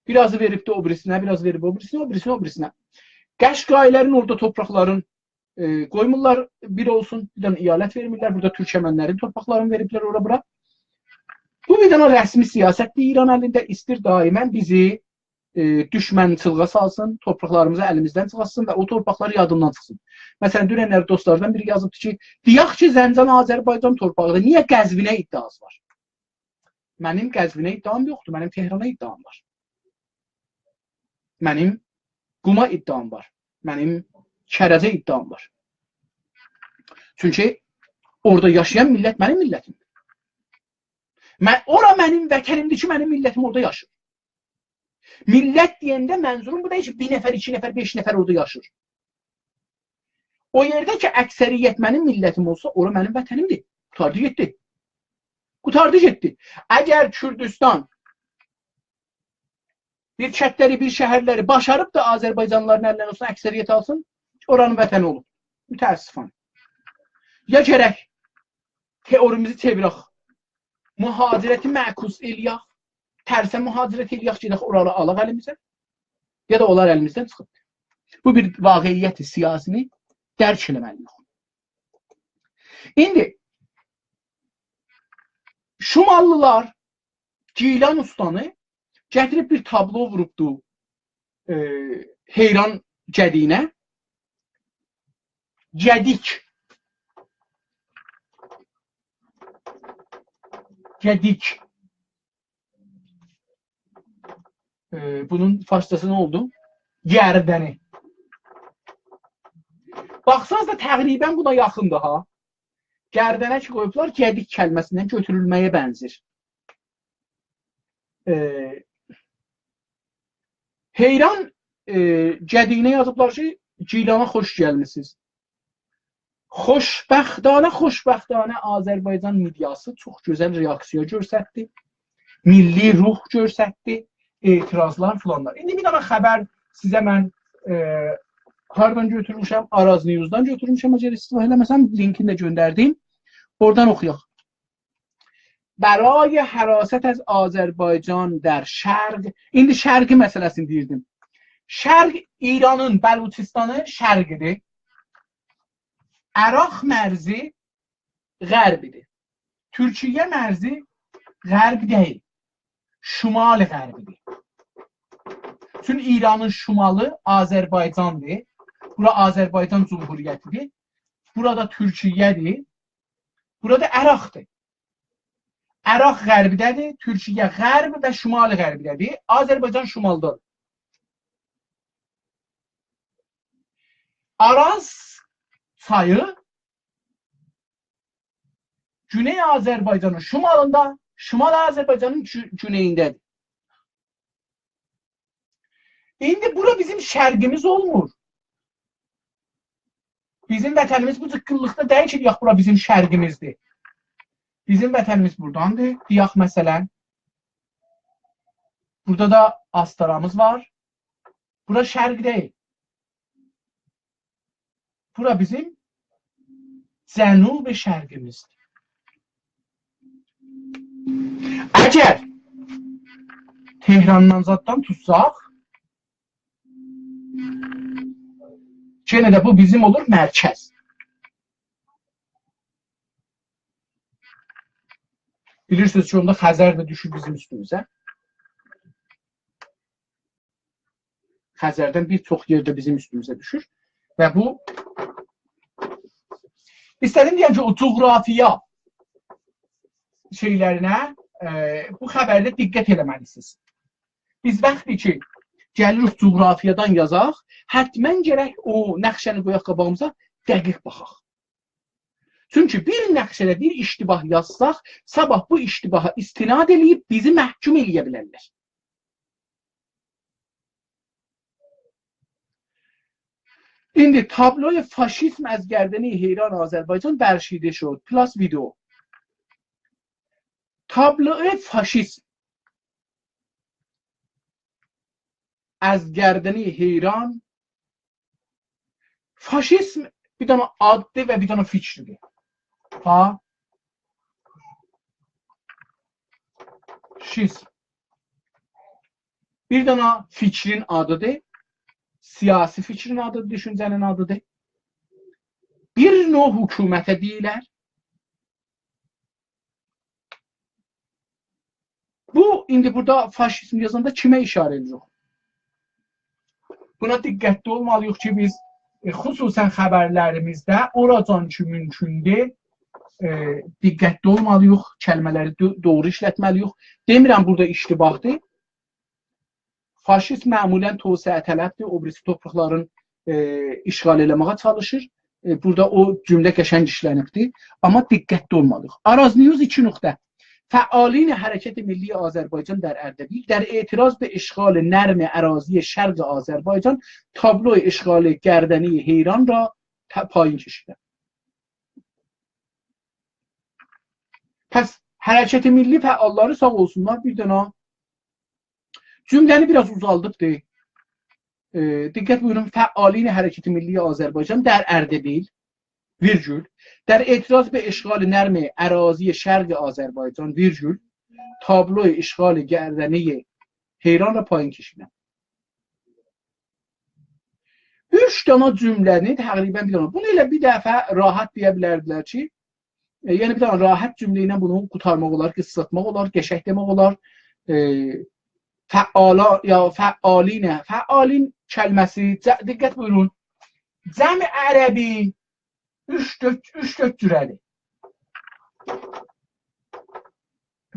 بیر آزی وئریبدی او بیریسینه، بیر آز وئریب او بیریسینه، او بیریسینه، او بیریسینه. قشقایی‌لرین اورادا تورپاقلارین، ائ، قویمورلار بیر اولسون، بیر دنه ایالت وئرمیرلر. بورادا تورکمن‌لرین تورپاقلارینی وئریبلر اورا بورا. بو بیر دنه رسمی سیاستدیر ایران الینده، ایستیر دائماً بیزی، ائ، دوشمنچیلیگه سالسین، تورپاقلاریمیزی الیمیزدن چیخارتسین و او تورپاقلار یادیندان چیخسین. مثلاً، دوننلری دوستلاردان بیری یازیبدی کی، دئیک کی، زنجان آذربایجان تورپاغیدیر، نییه قزوینه ادعاسی وار؟ منیم قزوینه ادعام یوخدور، منیم تهرانا ادعام وار. منیم قوما ادعام وار. منیم کرجه ادعام وار. چونکی اورادا یاشایان میللت منیم میللتیمدیر. من، اورا منیم وطنیمدیر کی، منیم میللتیم اورادا یاشیر. میللت دئینده منظوروم بو دئییل کی، بیر نفر، ایکی نفر، بئش نفر اورادا یاشیر. او یئرده کی، اکثریت منیم میللتیم اولسا، اورا منیم وطنیمدیر. قوتاردی گئتدی. قوتاردی گئتدی. اگر کوردوستان بیر کندلری، بیر شهرلری باشاریب دا آذربایجانلی‌لارین الیندن اولسون، اکثریت آلسین، اورانین وطنی اولوب. متأسفانه. یا گرک تئوریمیزی چئویرک، مهاجرتی معکوس ائله‌یک، ترسه مهاجرت ائله‌یک، گئدک اورانی آلاق الیمیزه، یا دا اونلار الیمیزدن چیخیب. بو بیر واقعیت سیاسینی درک ائله‌مه‌لی‌ییک. ایندی شوماللیلار گیلان اوستانی گتیریب بیر تابلو ووروبدو، ائ، حیران گدیگینه. گدیک. گدیک. ائ، بونون فارسجاسی نه اولدو؟ گردنی. باخسانیز دا تقریباً بونا یاخیندیر ها. گردنه کی قویوبلار، گدیک کلمه‌سیندن گؤتورولمه‌یه بنزیر. ائ، حیران، ائ، گدیگینه یازیبلار کی، گیلانا خوش گلمیسینیز. خوشبختانه، خوشبختانه آذربایجان مئدیاسی چوخ گؤزل رئاکسیا گؤستردی. میللی روح گؤستردی. اعتراضلار فلانلار. ایندی بیر دنه خبر سیزه من، ائ، هاردان گؤتورموشم؟ آراز نیوزدان گؤتورموشم، اگر اشتباه ائله‌مه‌سم، لینکینی ده گؤندردیم. اورادان اوخویاق. برای حراست از آذربایجان در شرق، ایندی شرقی مسئله‌سینی دئییردیم. شرق ایرانین، بلوچستانین شرقیدیر. عراق مرزی غربیدیر. تورکیه مرزی غرب دئییل. شمال غربیدیر. چون ایرانین شمالی آذربایجاندیر. بورا آذربایجان جمهوریتیدیر. بورا دا تورکیه‌دیر. بورا دا عراقدیر. عراق غربده‌دیر، تورکیه غرب و شمال غربده‌دیر. آذربایجان شمالدادیر. آراز چایی گونئی آذربایجانین شمالیندا، شمال آذربایجانین گو-، گونئیینده‌دیر. ایندی بورا بیزیم شرقیمیز اولمور. بیزیم وطنیمیز بو جیققینلیقدا دئییل کی، دئیک، بورا بیزیم شرقیمیزدیر. بیزیم وطنیمیز بوراداندیر، دئیک، مثلا. بورادا دا آستارامیز وار. بورا شرق دئییل. بورا بیزیم جنوب شرقیمیزدیر. اگر تهراندان زاددان توتساق، یئنه ده بو بیزیم اولور مرکز. بیلیرسینیز کی، اوندا خزر ده دوشور بیزیم اوستوموزه. خزردن بیر چوخ یئرده بیزیم اوستوموزه دوشور. و بو، ایسته‌دیم دئیم کی، او جغرافیا شئیلرینه، ائ، بو خبرده دقت ائله‌مه‌لی‌سینیز. بیز وقتی کی، گلیریک جغرافیادان یازاق، حتماً گرک او نقشه‌نی قویاق قاباغیمیزا، دقیق باخاق. چونکی بیر نقشه‌ده بیر اشتباه یازساق، صاباح بو اشتباها استناد ائله‌ییب بیزی محکوم ائله‌یه بیلرلر. ایندی تابلوی فاشیسم از گردنهٔ حیران آذربایجان برشیده شد. پلاس ویدئو. تابلوی فاشیسم از گردنهٔ حیران. فاشیسم بیر دنه آددیر و بیر دنه فیکیردیر. فاشیسم. بیر دنه فیکرین آدیدیر. سیاسی فیکرین آدیدیر، دوشونجه‌نین آدیدیر. بیر نوع حکومته دئییلر. بو، ایندی بورادا فاشیسم یازاندا کیمه ایشاره ائدیریک؟ بونا دقتلی اولمالی‌ییق کی، بیز، ائ، خصوصاً خبرلریمیزده اوراجان کی مومکوندور، ائ، دقتلی اولمالی‌ییق، کلمه‌لری دو-، دوغرو ایشلتمه‌لی‌ییک. دئمیرم بورادا اشتباهدیر. فاشیست معمولاً توسعه‌طلبدیر، او بیریسی تورپاقلارین، ائ، اشغال ائله‌مه‌یه چالیشیر. ائ، بورادا او جمله قشنگ ایشلنیبدیر. آمما دقتلی اولمالی‌ییق. آراز نیوز ایکی نقطه. فعالین حرکت ملی آذربایجان در اردبیل در اعتراض به اشغال نرم اراضی شرق آذربایجان تابلوی اشغال گردنهٔ حیران را ت-، پایین کشیدند. پس حرکت ملی فعاللاری ساغ اولسونلار، بیر دنه جمله‌نی بیر آز اوزالدیبدی. ائ، دقت بویورون، فعالین حرکت ملی آذربایجان در اردبیل، ویرگول، در اعتراض به اشغال نرم اراضی شرق آذربایجان، ویرگول، تابلوی اشغال گردنهٔ حیران را پایین کشیدند. اوچ دانا جمله‌نی تقریباً بیر دانا. بونو ائله بیر دفعه راحت دئیه بیلردیلر کی، ائ، یعنی بیر دانا راحت جمله ایله بونو قوتارماق اولار، قیسالتماق اولار، قشنگ دئمک اولار. ائ، فعالا-، یا فعالین، فعالین کلمه‌سی، جه-، دقت بویورون. جمع عربی اوچ دؤرد، اوچ دؤرد جوره‌دیر.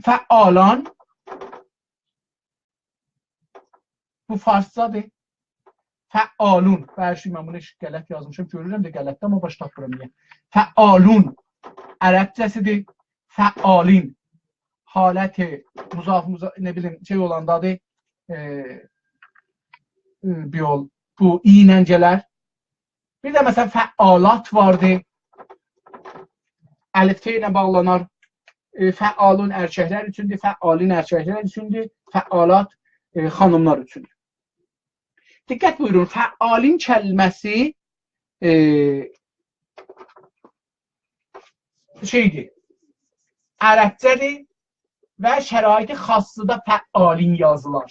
فعالان، بو فارسجادیر. فعالون. باغیشلایین، من بونو هئچ غلط یازمیشام. گؤرورم ده غلطدیر، آمما باشا تاپمیرام نییه. فعالون عربجه‌سیدیر. فعالین. حالت مضاف، مضا-، نه بیلیم، شئی اولاندادیر. ائ، ائ، بیر یول، بو «ای» ایله گلر. بیر ده، مثلاً، فعالات واردی. الف ت ایله باغلانار. ائ، فعالون ارککلر اوچوندور، فعالین ارککلر اوچوندور، فعالات، ائ، خانیملار اوچوندور. دقت بویورون، فعالین کلمه‌سی، ائ، شئیدیر، عربجه‌دیر و شرایط خاصیدا فعالین یازیلار.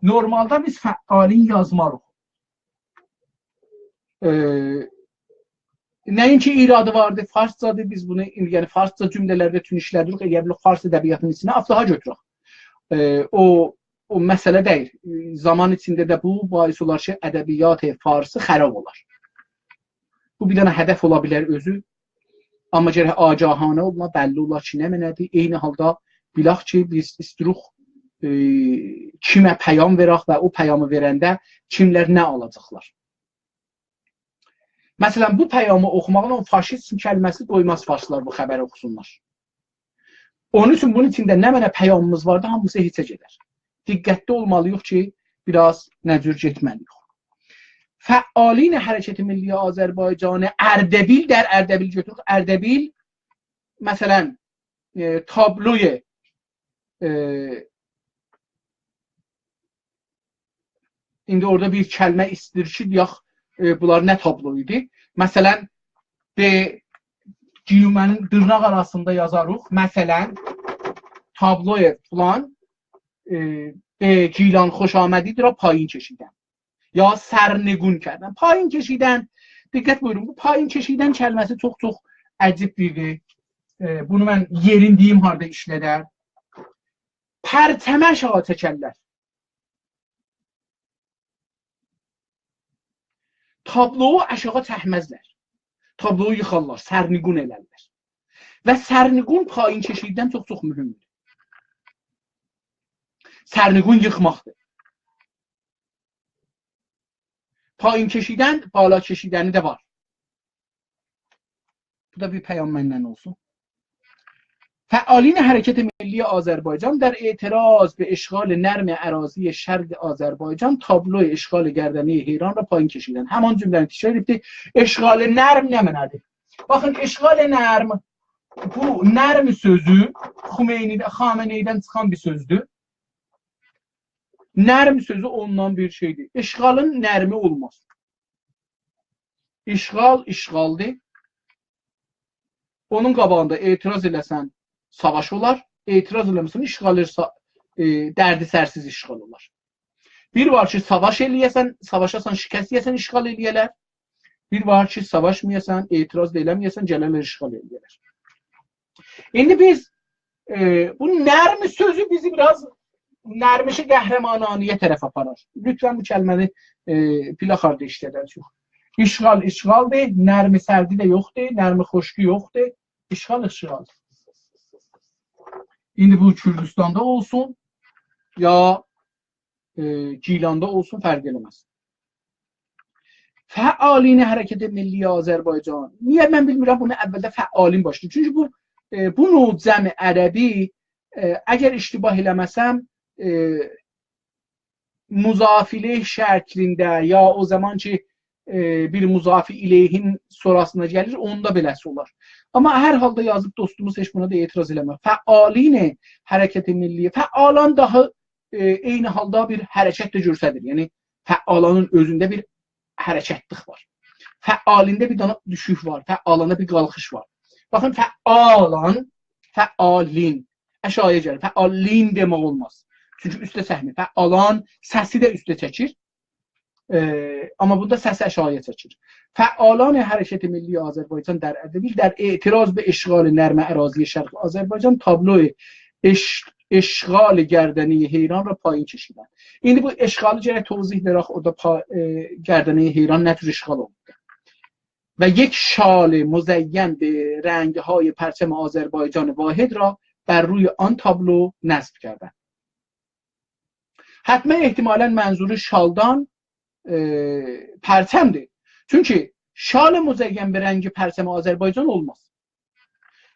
نورمالدا بیز فعالین یازماریق. ائ، نه‌اینکی ایرادی واردی، فارسجادیر، بیز بونو، یعنی فارسجا جمله‌لرده چون ایشله‌دیریک، ائلیه بیلریک فارس ادبیاتینین ایچینه آفتاها گؤتورک. ائ، او، او مسئله دئییل. ائ، زامان ایچینده ده بو باعث اولار کی، ادبیات فارسی خراب اولار. بو بیر دنه هدف اولا بیلر اؤزو. آمما گرک آگاهانه اولا، بللی اولا کی، نمنه‌دیر. عینی حالدا بیلک کی، بیز ایستیروق، ائ، کیمه پیام وئرک و او پیامی وئرنده کیملر نه آلاجاقلار. مثلاً، بو پیامی اوخوماقلا او فاشیزم کلمه‌سی، قویماز فارسلار بو خبری اوخوسونلار. اونون اوچون بونون ایچینده نمنه پیامیمیز واردی، هامیسی هئچه گئدر. دقتلی اولمالی‌ییق کی، بیر آز نه جور گئتمه‌لی‌ییک. فعالین حرکت ملی آذربایجان اردبیل، در اردبیل گؤتوروروک. اردبیل، مثلاً، ائ، تابلوی، ائ، ایندی اورادا بیر کلمه ایستیر کی، دئیک، ائ، بونلار نه تابلو ایدی؟ مثلاً، ب، گیومه‌نین دیرناق آراسیندا یازاریق. مثلاً، تابلوی فلان، ائ، ب، گیلان خوش آمدید را پایین کشیدن. یا سرنگون کردن. پایین کشیدن. دقت بویورون، بو پایین کشیدن کلمه‌سی چوخ چوخ عجیب بیردیر. ائ، بونو من یئرین دئییم هاردا ایشلدر. پرچمی آشاغی چکرلر. تابلویو آشاغی چکمزلر. تابلویو ییخارلار، سرنگون ائلرلر. و سرنگون پایین کشیدن چوخ چوخ مهمدور. سرنگون ییخماقدیر. پایین کشیدن، بالا کشیدنی ده وار. بو دا بیر پیام مندن اولسون. فعالین حرکت ملی آذربایجان در اعتراض به اشغال نرم اراضی شرق آذربایجان تابلوی اشغال گردنهٔ حیران را پایین کشیدند. همان جمله‌نی تکرار ائدیبدی. اشغال نرم نمنه‌دیر؟ باخین، اشغال نرم، بو نرم سؤزو خمینی‌ده، خامنه‌ای‌دن چیخان بیر سؤزدور. نرم سؤزو اوندان بیر شئیدیر. اشغالین نرمی اولماز. اشغال اشغالدیر. اونون قاباغیندا اعتراض ائله‌سن، ساواش اولار. اعتراض ائله‌مه‌سن، اشغال سا-، ائ، دردسرسیز اشغال اولار. بیر وار کی، ساواش ائله‌یه‌سن، ساواشاسان، شکست یئیه‌سن، اشغال ائله‌یه‌لر. بیر وار کی، ساواشمایاسان، اعتراض دا ائله‌مه‌یه‌سن، گلرلر اشغال ائله‌یه‌لر. ایندی بیز، ائ، بو نرم سؤزو بیزی بیر آز نرمش قهرمانانه‌یه طرف آپارار. لطفاً بو کلمه‌نی، ائ، پلاخاردا ایشلدک. اشغال اشغالدیر، نرم سردی ده یوخدور، نرم خشکی یوخدور. اشغال اشغال. ایندی بو کوردوستاندا اولسون، یا ائ، گیلاندا اولسون، فرق ائله‌مز. فعالین حرکت ملی آذربایجان. نییه من بیلمیرم بونو اولده فعالین باشلاییر؟ چونکی بو، ائ، بو نوع جمع عربی، ائ، اگر اشتباه ائله‌مه‌سم، ائ، مضاف الیه شکلینده یا او زامان کی، ائ، بیر مضاف الیهین سونراسینا گلیر، اوندا بئله‌سی اولار. آمما هر حالدا یازیب دوستوموز، هئچ بونا دا اعتراض ائله‌میر. فعالین حرکت ملی، فعالان داها ائ، عینی حالدا بیر حرکت ده گؤستریر. یعنی، فعالانین اؤزونده بیر حرکتلیک وار. فعالینده بیر دانا دوشوک وار، فعالاندا بیر قالخیش وار. باخین، فعالان، فعالین. آشاغییا گلیر. فعالین دئمک اولماز. چونکی اوسته چکمیر. فعالان سسی ده اوسته چکیر. ائ، آمما بوندا سس آشاغییا چکیر. فعالان حرکت ملی آذربایجان در اردبیل در اعتراض به اشغال نرم اراضی شرق آذربایجان تابلوی اش-، اشغال گردنهٔ حیران را پایین کشیدند. ایندی بو اشغالی گرک توضیح وئرک، اورادا پا-، ائ، گردنهٔ حیران نه تور اشغال اولوب. و یک شال مزین به رنگ‌های پرچم آذربایجان واحد را بر روی آن تابلو نصب کردند. حتما احتمالا منظور شالدان، ائ، پرچمدیر. چونکی شال مزین به رنگ پرچم آذربایجان اولماز.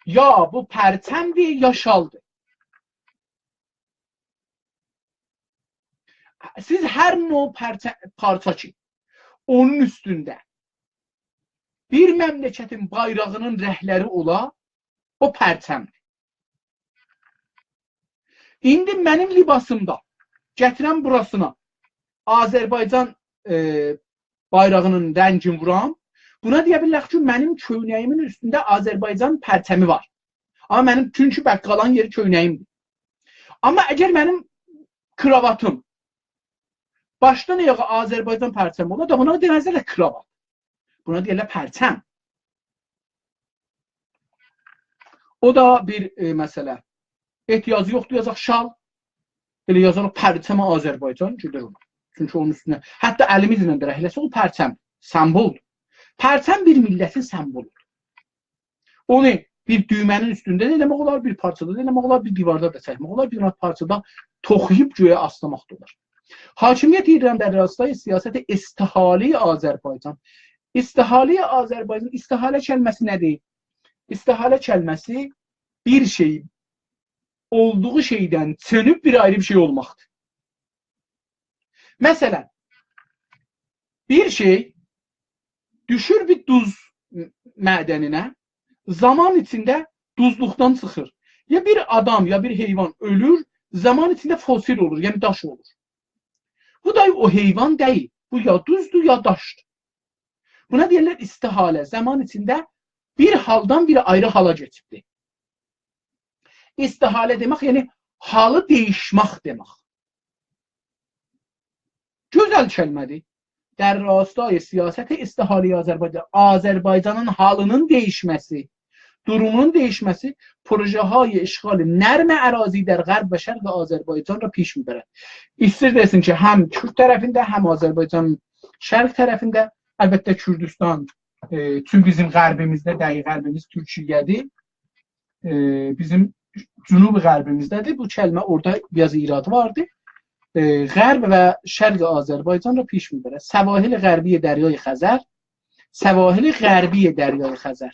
یا بو پرچمدیر، یا شالدیر. سیز هر نوع پرچه-، پارچا کی، اونون اوستونده بیر مملکتین بایراغینین رنگلری اولا، او پرچمدیر. ایندی منیم لباسیمدا گتیرم بوراسینا آذربایجان، ائ، بایراغینین رنگینی وورام، بونا دئیه بیلرلر کی، منیم کؤینه‌ییمین اوستونده آذربایجان پرچمی وار. آمما منیم، چونکی بقالان یئری کؤینه‌ییمدیر. آمما اگر منیم کراواتیم باشدان آیاغا آذربایجان پرچمی اولا، دا بونا دئمزلر ده کراوات. بونا دئیرلر پرچم. او دا بیر، ائ، مسئله. احتیاجی یوخدور یازاق شال. ائله یازاریق پرچم آذربایجان، گئدر اونا. چونکی اونون اوستونه، حتی الیمیزله ده رنگله‌سک، او پرچم، سمبولدور. پرچم بیر میللتین سمبولودور. اونو بیر دویمه‌نین اوستونده ده ائله‌مک اولار، بیر پارچادا دا ائله‌مک اولار، بیر دیواردا دا چکمک اولار، بیر پارچادا توخویوب گؤیه آسلاماق دا اولار. حاکمیت ایران در راستای سیاست استحالهٔ آذربایجان. استحالهٔ آذربایجان، استحاله کلمه‌سی نه‌دیر؟ استحاله کلمه‌سی بیر شئی اولدوغو شئیدن چؤنوب بیر آیری بیر شئی اولماقدیر. مثلا، بیر شئی دوشور بیر دوز معدنینه، زامان ایچینده دوزلوقدان چیخیر. یا بیر آدام، یا بیر حیوان اؤلور، زامان ایچینده فسیل اولور، یعنی داش اولور. بو دا او حیوان دئییل. بو یا دوزدور، یا داشدیر. بونا دئییرلر استحاله. زامان ایچینده بیر حالدان بیر آیری حالا کئچیبدیر. استحاله دئمک، یعنی حالی دییشمک دئمک. گؤزل کلمه‌دیر. در راستای سیاست استحالهٔ آذربایجان، آذربایجانین حالینین دییشمه‌سی، دورومونون دییشمه‌سی پروژه‌های اشغال نرم اراضی در غرب و شرق آذربایجان را پیش می‌برد. ایستیر دئسین کی، هم کورد طرفینده، هم آذربایجان شرق طرفینده، البته کوردوستان، ائ، چون بیزیم غربیمیزده، دقیق غربیمیز تورکیه‌دیر. ائ، بیزیم جنوب غربیمیزده‌دیر. بو کلمه اورادا بیر آز ایرادی واردی. ائ، غرب و شرق آذربایجان را پیش می‌برد. سواحل غربی دریای خزر، سواحل غربی دریای خزر.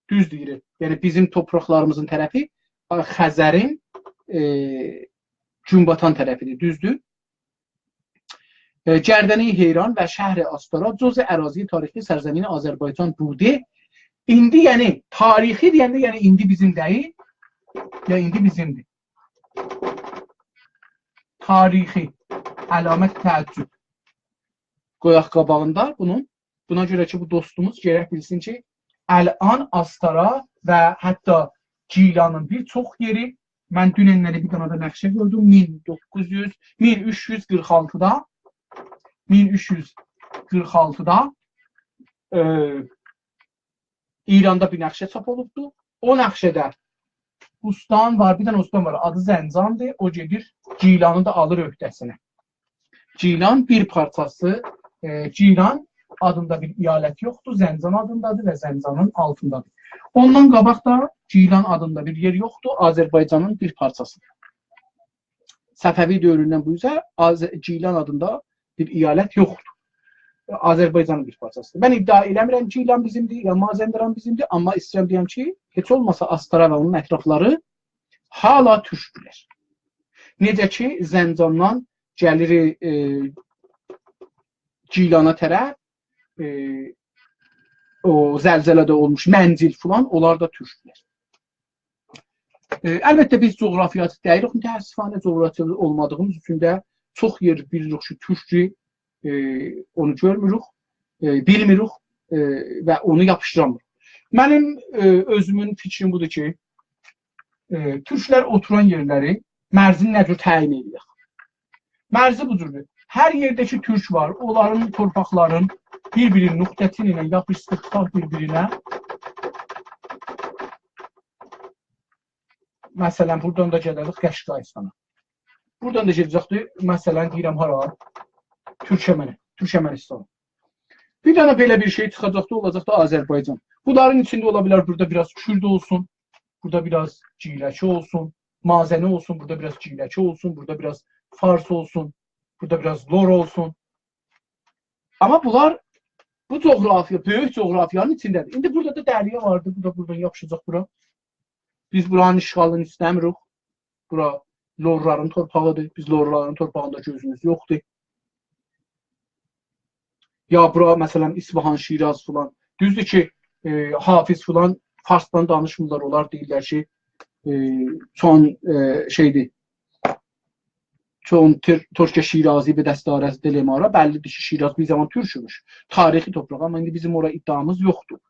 دوز دئییر. یعنی بیزیم تورپاقلاریمیزین طرفی، آ، خزرین، ائ، گون‌باتان طرفیدیر. دوزدور؟ ائ، گردنهٔ حیران و شهر آستارا جزء اراضی تاریخی سرزمین آذربایجان بوده. ایندی، یعنی تاریخی دئینده، یعنی ایندی بیزیم دئییل، یا ایندی بیزیمدیر. تاریخی، علامت تعجب قویاق قاباغیندا بونون. بونا گؤره کی، بو دوستوموز گرک بیلسین کی، الان آستارا و حتی گیلانین بیر چوخ یئری، من دوننلری بیر دنه ده نقشه گؤردوم، مین دوققوز یوز، مین اوچ یوز قیرخ آلتیدا، مین اوچ یوز قیرخ آلتیدا، ائ، ایراندا بیر نقشه چاپ اولوبدو. او نقشه‌ده استان وار، بیر دنه استان وار، آدی زنجاندیر، او گئدیر، گیلانی دا آلیر عهده‌سینه. گیلان بیر پارچاسی، ائ، گیلان آدیندا بیر ایالت یوخدور، زنجان آدیندادیر و زنجانین آلتیندادیر. اوندان قاباق دا گیلان آدیندا بیر یئر یوخدور، آذربایجانین بیر پارچاسیدیر. صفوی دؤوروندن بو اوزه آذ-، گیلان آدیندا بیر ایالت یوخدور. آذربایجانین بیر پارچاسیدیر. من ادعا ائله‌میرم گیلان بیزیمدیر، یا مازندران بیزیمدیر، آمما ایسته‌ییرم دئیم کی، هئچ اولماسا آستارا و اونون اطرافلاری هالا تورکدولر. نئجه کی، زنجاندان گلیر، ائ، گیلانا طرف، ائ، او زلزله‌ده اولموش منجیل فلان، اونلار دا تورکدولر. ائ، البته، بیز جغرافیاچی دئییلیک، متأسفانه جغرافیاچی اولمادیغیمیز اوچون ده چوخ یئر بیلیریک کی، تورکدور، ائ، اونو گؤرموروک، ائ، بیلمیریک، ائ، و اونو یاپیشدیرامیریق. منیم، ائ، اؤزومون فیکریم بودور کی، ائ، تورکلر اوتوران یئرلری، مرزینی نه جور تعیین ائدیرلر؟ مرزی بو جوردور. هر یئرده کی تورک وار، اونلارین تورپاقلارین بیر-بیرینین نقطه‌چین ایله یاپیشدیرساق بیر-بیرینه، مثلا، بورادان دا گله‌جک قشقاییستانا. بورادان دا گئده‌جکدی، مثلا، دئییرم هارا؟ تورکمنه، تورکمنیستانا. بیر دنه بئله بیر شئی چیخاجاقدی، اولاجاقدی آذربایجان. بونلارین ایچینده اولا بیلر بورادا بیر آز کورد اولسون، بورادا بیر آز گیلکی اولسون، مازنی اولسون، بورادا بیر آز گیلکی اولسون، بورادا بیر آز فارس اولسون، بورادا بیر آز لور اولسون. آمما بونلار بو جغرافیا، بؤیوک جغرافیانین ایچینده‌دیر. ایندی بورادا دا دریا واردی، بو دا بورادان یاپیشاجاق بورا. بیز بورانین اشغالینی ایسته‌میریک. بورا لورلارین تورپاغیدیر. بیز لورلارین تورپاغیندا گؤزوموز یوخدور. یا بورا، مثلا، اصفهان، شیراز فلان. دوزدور کی، ائ، حافظ فلان فارسدان دانیشمیرلار. اونلار دئییرلر کی، ائ، چون، ائ، شئیدیر، چون تر-، ترک شیرازی به دست آرد دل ما را. بللیدیر کی، شیراز بیر زامان تورک ایمیش. تاریخی تورپاق، آمما ایندی بیزیم اورا ادعامیز یوخدور.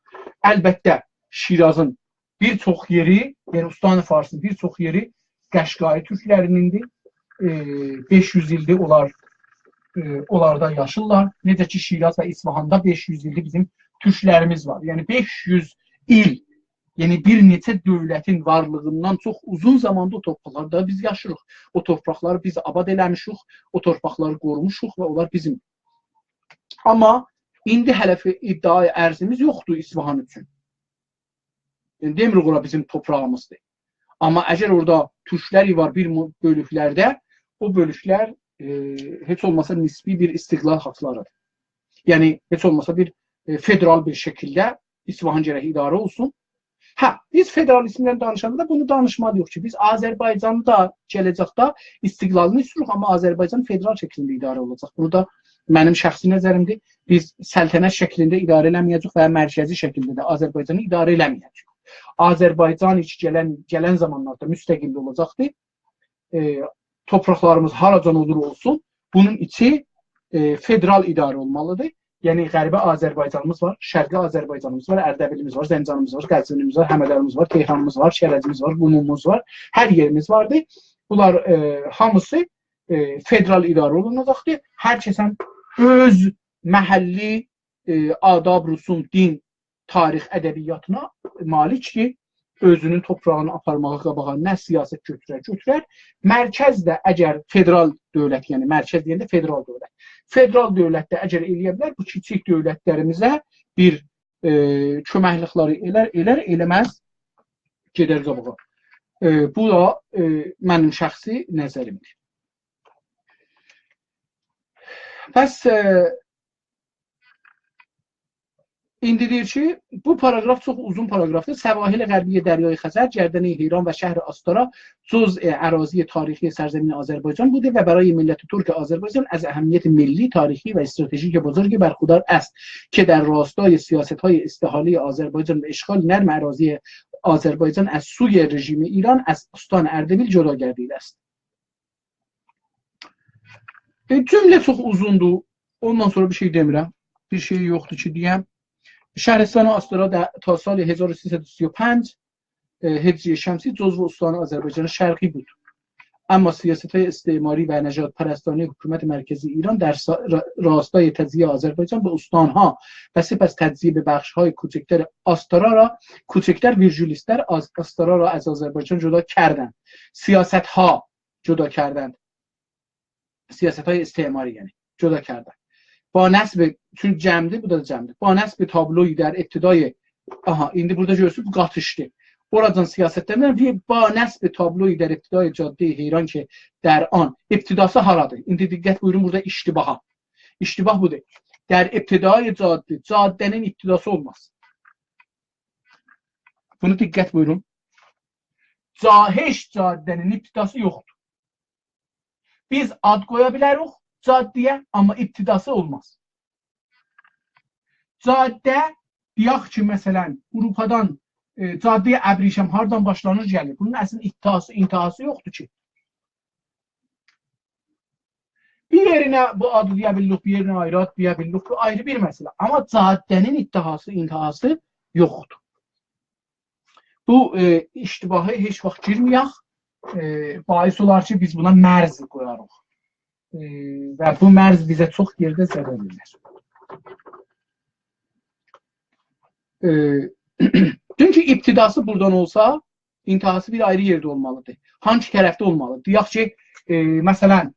البته، شیرازین بیر چوخ یئری، یعنی استان فارسین بیر چوخ یئری قشقایی تورکلرینیندیر. ائ، بئش یوز ایلدیر اونلار، ائ، اونلاردا یاشیرلار. نئجه کی، شیراز و اصفهاندا بئش یوز ایلدیر بیزیم تورکلریمیز وار. یعنی بئش یوز ایل، یعنی بیر نئچه دؤولتین وارلیغیندان چوخ اوزون زاماندیر او تورپاقلاردا بیز یاشیریق. او تورپاقلاری بیز آباد ائله‌میشیک، او تورپاقلاری قوروموشوق و اونلار بیزیم. آمما ایندی هله فی-، ادعای ارضیمیز یوخدور اصفهان اوچون. یعنی، دئمیریک اورا بیزیم تورپاغیمیزدیر. آمما اگر اورادا تورکلر وار بیر مو-، بؤلوکلرده، او بؤلوکلر، ائ، هئچ اولماسا نسبی بیر استقلال حاقلاریدیر. یعنی، هئچ اولماسا بیر، ائ، فدرال بیر شکیلده اصفهان گرک اداره اولسون. هه، بیز فدرالیزمدن دانیشاندا بونو دانیشمالی‌ییق کی، بیز آذربایجاندا گله‌جکده استقلالینی ایسته‌ییریک، آمما آذربایجان فدرال شکلینده اداره اولاجاق. بورادا منیم شخصی نظریمدیر. بیز سلطنت شکلینده اداره ائله‌مه‌یه‌جه‌ییک و مرکزی شکیلده ده آذربایجانی اداره ائله‌مه‌یه‌جه‌ییک. آذربایجان کی، گلن، گلن زامانلاردا مستقل اولاجاقدیر. ائ، تورپاقلاریمیز هاراجان اولور اولسون، بونون ایچی، ائ، فدرال اداره اولمالیدیر. یعنی، غربی آذربایجانیمیز وار، شرقی آذربایجانیمیز وار، اردبیلیمیز وار، زنجانیمیز وار، قزوینیمیز وار، همدانیمیز وار، تهرانیمیز وار، شیرازیمیز وار، قوموموز وار، هر یئریمیز واردیر. بونلار، ائ، هامیسی، ائ، فدرال اداره اولوناجاقدیر. هر کسین اؤز محلی، ائ، آداب، رسوم، دین، تاریخ ادبیاتینا مالیکدیر. اؤزونون تورپاغینی آپارماغا قاباغا نه سیاست گؤتورر، گؤتورر. مرکز ده اگر فدرال دؤولت، یعنی مرکز دئینده فدرال دؤولت. فدرال دؤولت ده اگر ائلیه بیلر، بو کیچیک دؤولتلریمیزه بیر، ائ، کؤمکلیکلری ائلر، ائلر، ائله‌مز، گئدر قاباغا. ائ، بو دا، ائ، منیم شخصی نظریمدیر. پس، ائ، ایندی دئییر کی، بو پاراگراف چوخ اوزون پاراگرافدیر. سواحل غربی دریای خزر، گردنهٔ حیران و شهر آستارا جزء اراضی تاریخی سرزمین آذربایجان بوده و برای ملت ترک آذربایجان از اهمیت ملی، تاریخی و استراتژیک بزرگی برخوردار است که در راستای سیاست‌های استحالهٔ آذربایجان و اشغال نرم اراضی آذربایجان از سوی رژیم ایران از استان اردبیل جدا گردیده است. ائ، جمله چوخ اوزوندور. اوندان سونرا بیر شئی دئمیرم. بیر شئی یوخدور کی، دئیم. شهرستان آستارا ده-، تا سال هزار و سیصد و سی و پنج، ائ، هجری شمسی جزو استان آذربایجان شرقی بود. اما سیاست‌های استعماری و نژادپرستانهٔ حکومت مرکزی ایران در سا-، را-، راستای تجزیهٔ آذربایجان به استان‌ها و سپس تجزیه به بخش‌های کوچکتر آستارا را، کوچکتر ویرگول ایستر آز-، آستارا را از آذربایجان جدا کردند. سیاست‌ها جدا کردند. سیاست‌های استعماری، یعنی جدا کردن. با نصب، چون جمعدی، بو دا جمعدی. با نصب تابلویی در ابتدای، آها، ایندی بورادا گؤرورسونوز، بو قاتیشدی. اوراجان سیاستلرینن بیر با نصب تابلویی در ابتدای جادهٔ حیران که در آن، ابتداسی هارادیر؟ ایندی دقت بویورون، بورادا اشتباها. اشتباه بودور. در ابتدای جاده، جاده‌نین ابتداسی اولماز. بونو دقت بویورون. جا-، هئچ جاده‌نین ابتداسی یوخدور. بیز آد قویا بیلریک جاده‌یه، آمما ابتداسی اولماز. جاده، دئیک کی، مثلا، آوروپادان، ائ، جادهٔ ابریشم هاردان باشلانیر، گلیر؟ بونون اصلینده ابتداسی، انتهاسی یوخدور کی. بیر یئرینه بو آدی دئیه بیلیریک، بیر یئرینه آیری آد دئیه بیلیریک. بو آیری بیر مسئله. آمما جاده‌نین ابتداسی، انتهاسی یوخدور. بو، ائ، اشتباها هئچ واخت گیرمه‌یک. ائ، باعث اولار کی، بیز بونا مرز قویاریق. ائ، و بو مرز بیزه چوخ یئرده ضرر وئرر. ائ، چونکی ابتداسی بورادان اولسا، انتهاسی بیر آیری یئرده اولمالیدیر. هانسی طرفده اولمالیدیر؟ دئیک کی، ائ، مثلا،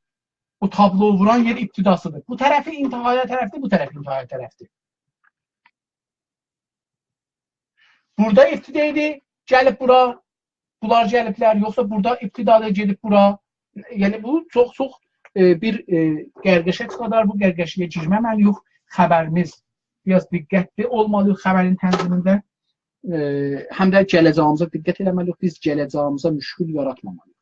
او تابلو ووران یئر ابتداسیدیر. بو طرفی انتهایا طرفدیر، بو طرفی انتهایا طرفدیر. بورادا ابتدا ایدی، گلیب بورا، بونلار گلیبلر، یوخسا بورادا ابتدادا گئدیب بورا. یعنی بو چوخ چوخ، ائ، بیر، ائ، قرقشه چیخادار، بو قرقشه‌یه گیرمه‌مه‌لی‌ییک. خبریمیز بیر آز دقتلی اولمالی‌ییق خبرین تنظیمینده. ائ، هم ده گله‌جه‌ییمیزه دقت ائله‌مه‌لی‌ییک. بیز گله‌جه‌ییمیزه مشکل یاراتمامالی‌ییق.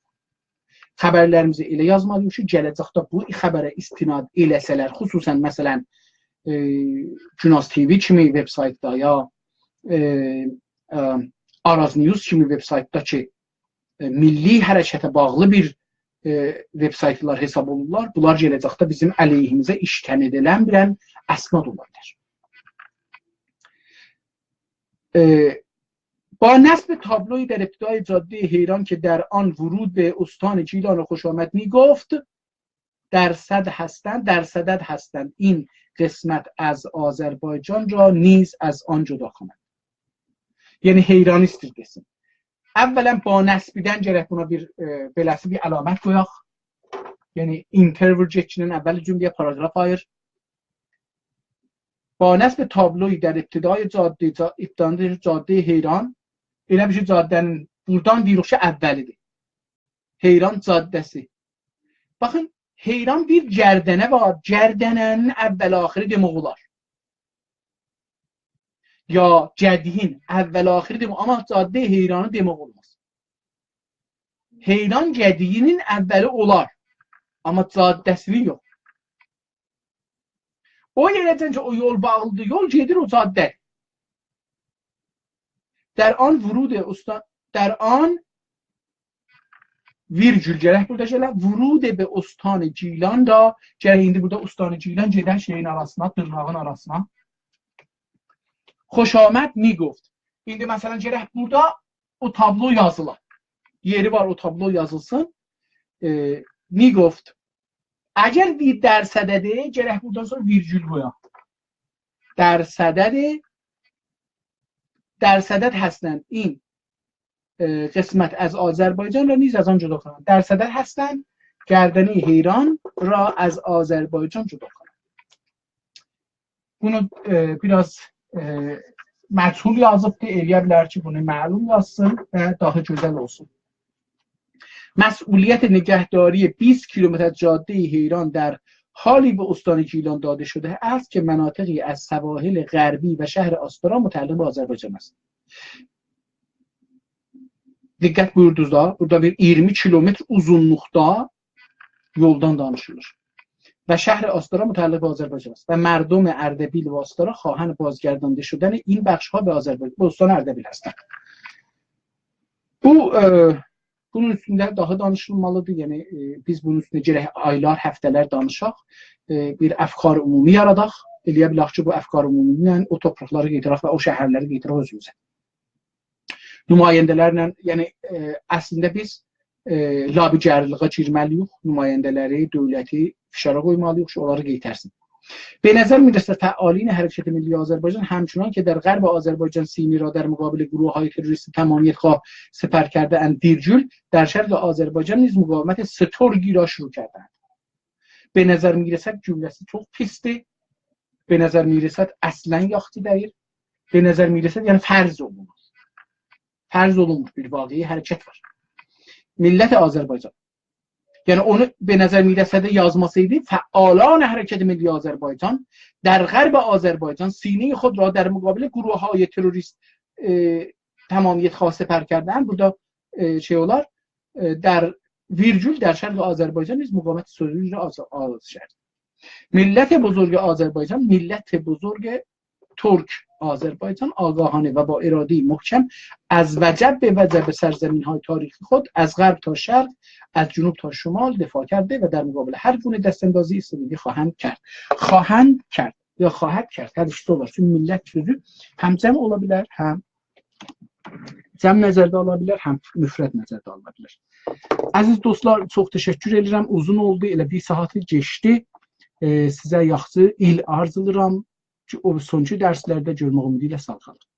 خبرلریمیزی ائله یازمالی‌ییق کی، گله‌جکده بو خبره استناد ائله‌سه‌لر، خصوصا مثلا، ائ، گوناز تی‌وی کیمی وبسایتدا یا، ائ، ائ، آراز نیوز کیمی وبسایتدا کی، ائ، میللی حرکته باغلی بیر، ائ، وبسایتلار حساب اولورلار، بونلار گله‌جکده بیزیم علیهیمیزه اشتن ائدیلن بیر اسناد اولا بیلر. ائ، با نصب تابلویی در ابتدای جادهٔ حیران که در آن ورود به استان گیلان را خوش آمد می‌گفت، درصد هستند، درصدد هستند، این قسمت از آذربایجان را نیز از آن جدا کنند. یعنی حیرانی ایسته‌ییر دئسین. اولا با نصبیدن گرک بونا بیر، ائ، بئله‌سی بیر علامت قویاق. یعنی اینتر وور گئتگینن اوّل جمله‌یه پاراگراف آییر. با نصب تابلویی در ابتدای جاده، جا-، ابتدای جادهٔ حیران، ائله بیل کی، جاده‌نین بورادان دئییریک کی، اوّلیدیر. حیران جاده‌سی. باخین، حیران بیر گردنه وار. گردنه‌نین اوّل آخیری دئمک اولار. یا گدیین اوّل آخیری دئمک، آمما جادهٔ حیرانی دئمک اولماز. حیران گدیینین اوّلی اولار، آمما جاده‌سینین یوخ. او یئره‌جن کی، او یول باغلیدیر، یول گئدیر او جاده. در آن ورود استان، در آن ویرگول گرک بورادا گله، ورود به استان گیلان دا، گرک ایندی بورادا استان گیلان گئده شئیین آراسینا، دیرناغین آراسینا. خوش آمد می‌گفت. ایندی مثلا گرک بورادا او تابلو یازیلا. یئری وار او تابلو یازیلسین. ائ، می‌گفت. اگر بیر درصده‌دیر، گرک بورادان سونرا ویرگول قویاق. درصده‌دیر. درصدد هستند این، ائ، قسمت از آذربایجان را نیز از آن جدا کنند. درصدد هستند گردنهٔ حیران را از آذربایجان جدا کنند. بونو، ائ، بیر آز، ائ، مجهول یازیبدی، ائلیه بیلر کی، بونو معلوم یازسین و داها گؤزل اولسون. مسئولیت نگهداری بیست کیلومتر از جادهٔ حیران در حالی به استان گیلان داده شده است که مناطقی از سواحل غربی و شهر آستارا متعلق به آذربایجان است. دقت بویوردونوز دا، بورادا بیر اییرمی کیلومتر اوزونلوقدا یولدان دانیشیلیر. و شهر آستارا متعلق به آذربایجان است. و مردم اردبیل و آستارا خواهان بازگردانده شدن این بخش‌ها به آذربایجان، به استان اردبیل هستند. بو، ائ، بونون اوستونده داها دانیشیلمالیدیر. یعنی، ائ، بیز بونون اوستونده گرک آیلار، هفته‌لر دانیشاق، ائ، بیر افکار عمومی یاراداق. ائلیه بیلک کی، بو افکار عمومی ایله او تورپاقلاری قئیتاراق و او شهرلری قئیتاراق اؤزوموزه. نماینده‌لرله، یعنی، ائ، اصلینده بیز، ائ، لابی‌گرلیغه گیرمه‌لی‌ییک، نماینده‌لری، دؤولتی فشارا قویمالی‌ییق کی، اونلاری قئیترسین. به نظر می‌رسد فعالین حرکت ملی آذربایجان همچنان که در غرب آذربایجان سینی را در مقابل گروه‌های تروریستی تمامیت‌خواه سپر کرده‌اند، ویرگول، در شرق آذربایجان نیز مقاومت سترگی را شروع کرده‌اند. به نظر می‌رسد جمله‌سی چوخ پیسدیر. به نظر می‌رسد اصلا یاخشی دئییل. به نظر می‌رسد، یعنی فرض اولونور. فرض اولونموش بیر واقعی حرکت وار. ملت آذربایجان. یعنی اونو به نظر می‌رسد یازماسایدی، فعالان حرکت ملی آذربایجان در غرب آذربایجان سینهٔ خود را در مقابل گروه‌های تروریست، ائ، تمامیت‌خواه سپر کرده‌اند. بورادا، ائ، شئی اولار، ائ، در ویرگول در شرق آذربایجان نیز مقاومت سترگی را آز-، آغاز کرد. ملت بزرگ آذربایجان، ملت بزرگ ترک آذربایجان آگاهانه و با ارادهٔ محکم از وجب به وجب سرزمین‌های تاریخی خود از غرب تا شرق، از جنوب تا شمال دفاع کرده و در مقابل هر گونه دست‌اندازی استبدادی خواهند کرد. خواهند کرد یا خواهد کرد، هر ایکیسی اولار. چونکی ملت سؤزو هم جمع اولا بیلر، هم جمع نظرده آلا بیلر، هم مفرد نظرده آلا بیلر. عزیز دوستلار، چوخ تشکر ائدیرم. اوزون اولدو، ائله بیر ساعاتی کئچدی. ائ، سیزه یاخشی ایل آرزولاییرام. کی، او سونکی درسلرده گؤرمک امیدی ایله، ساغ قالین.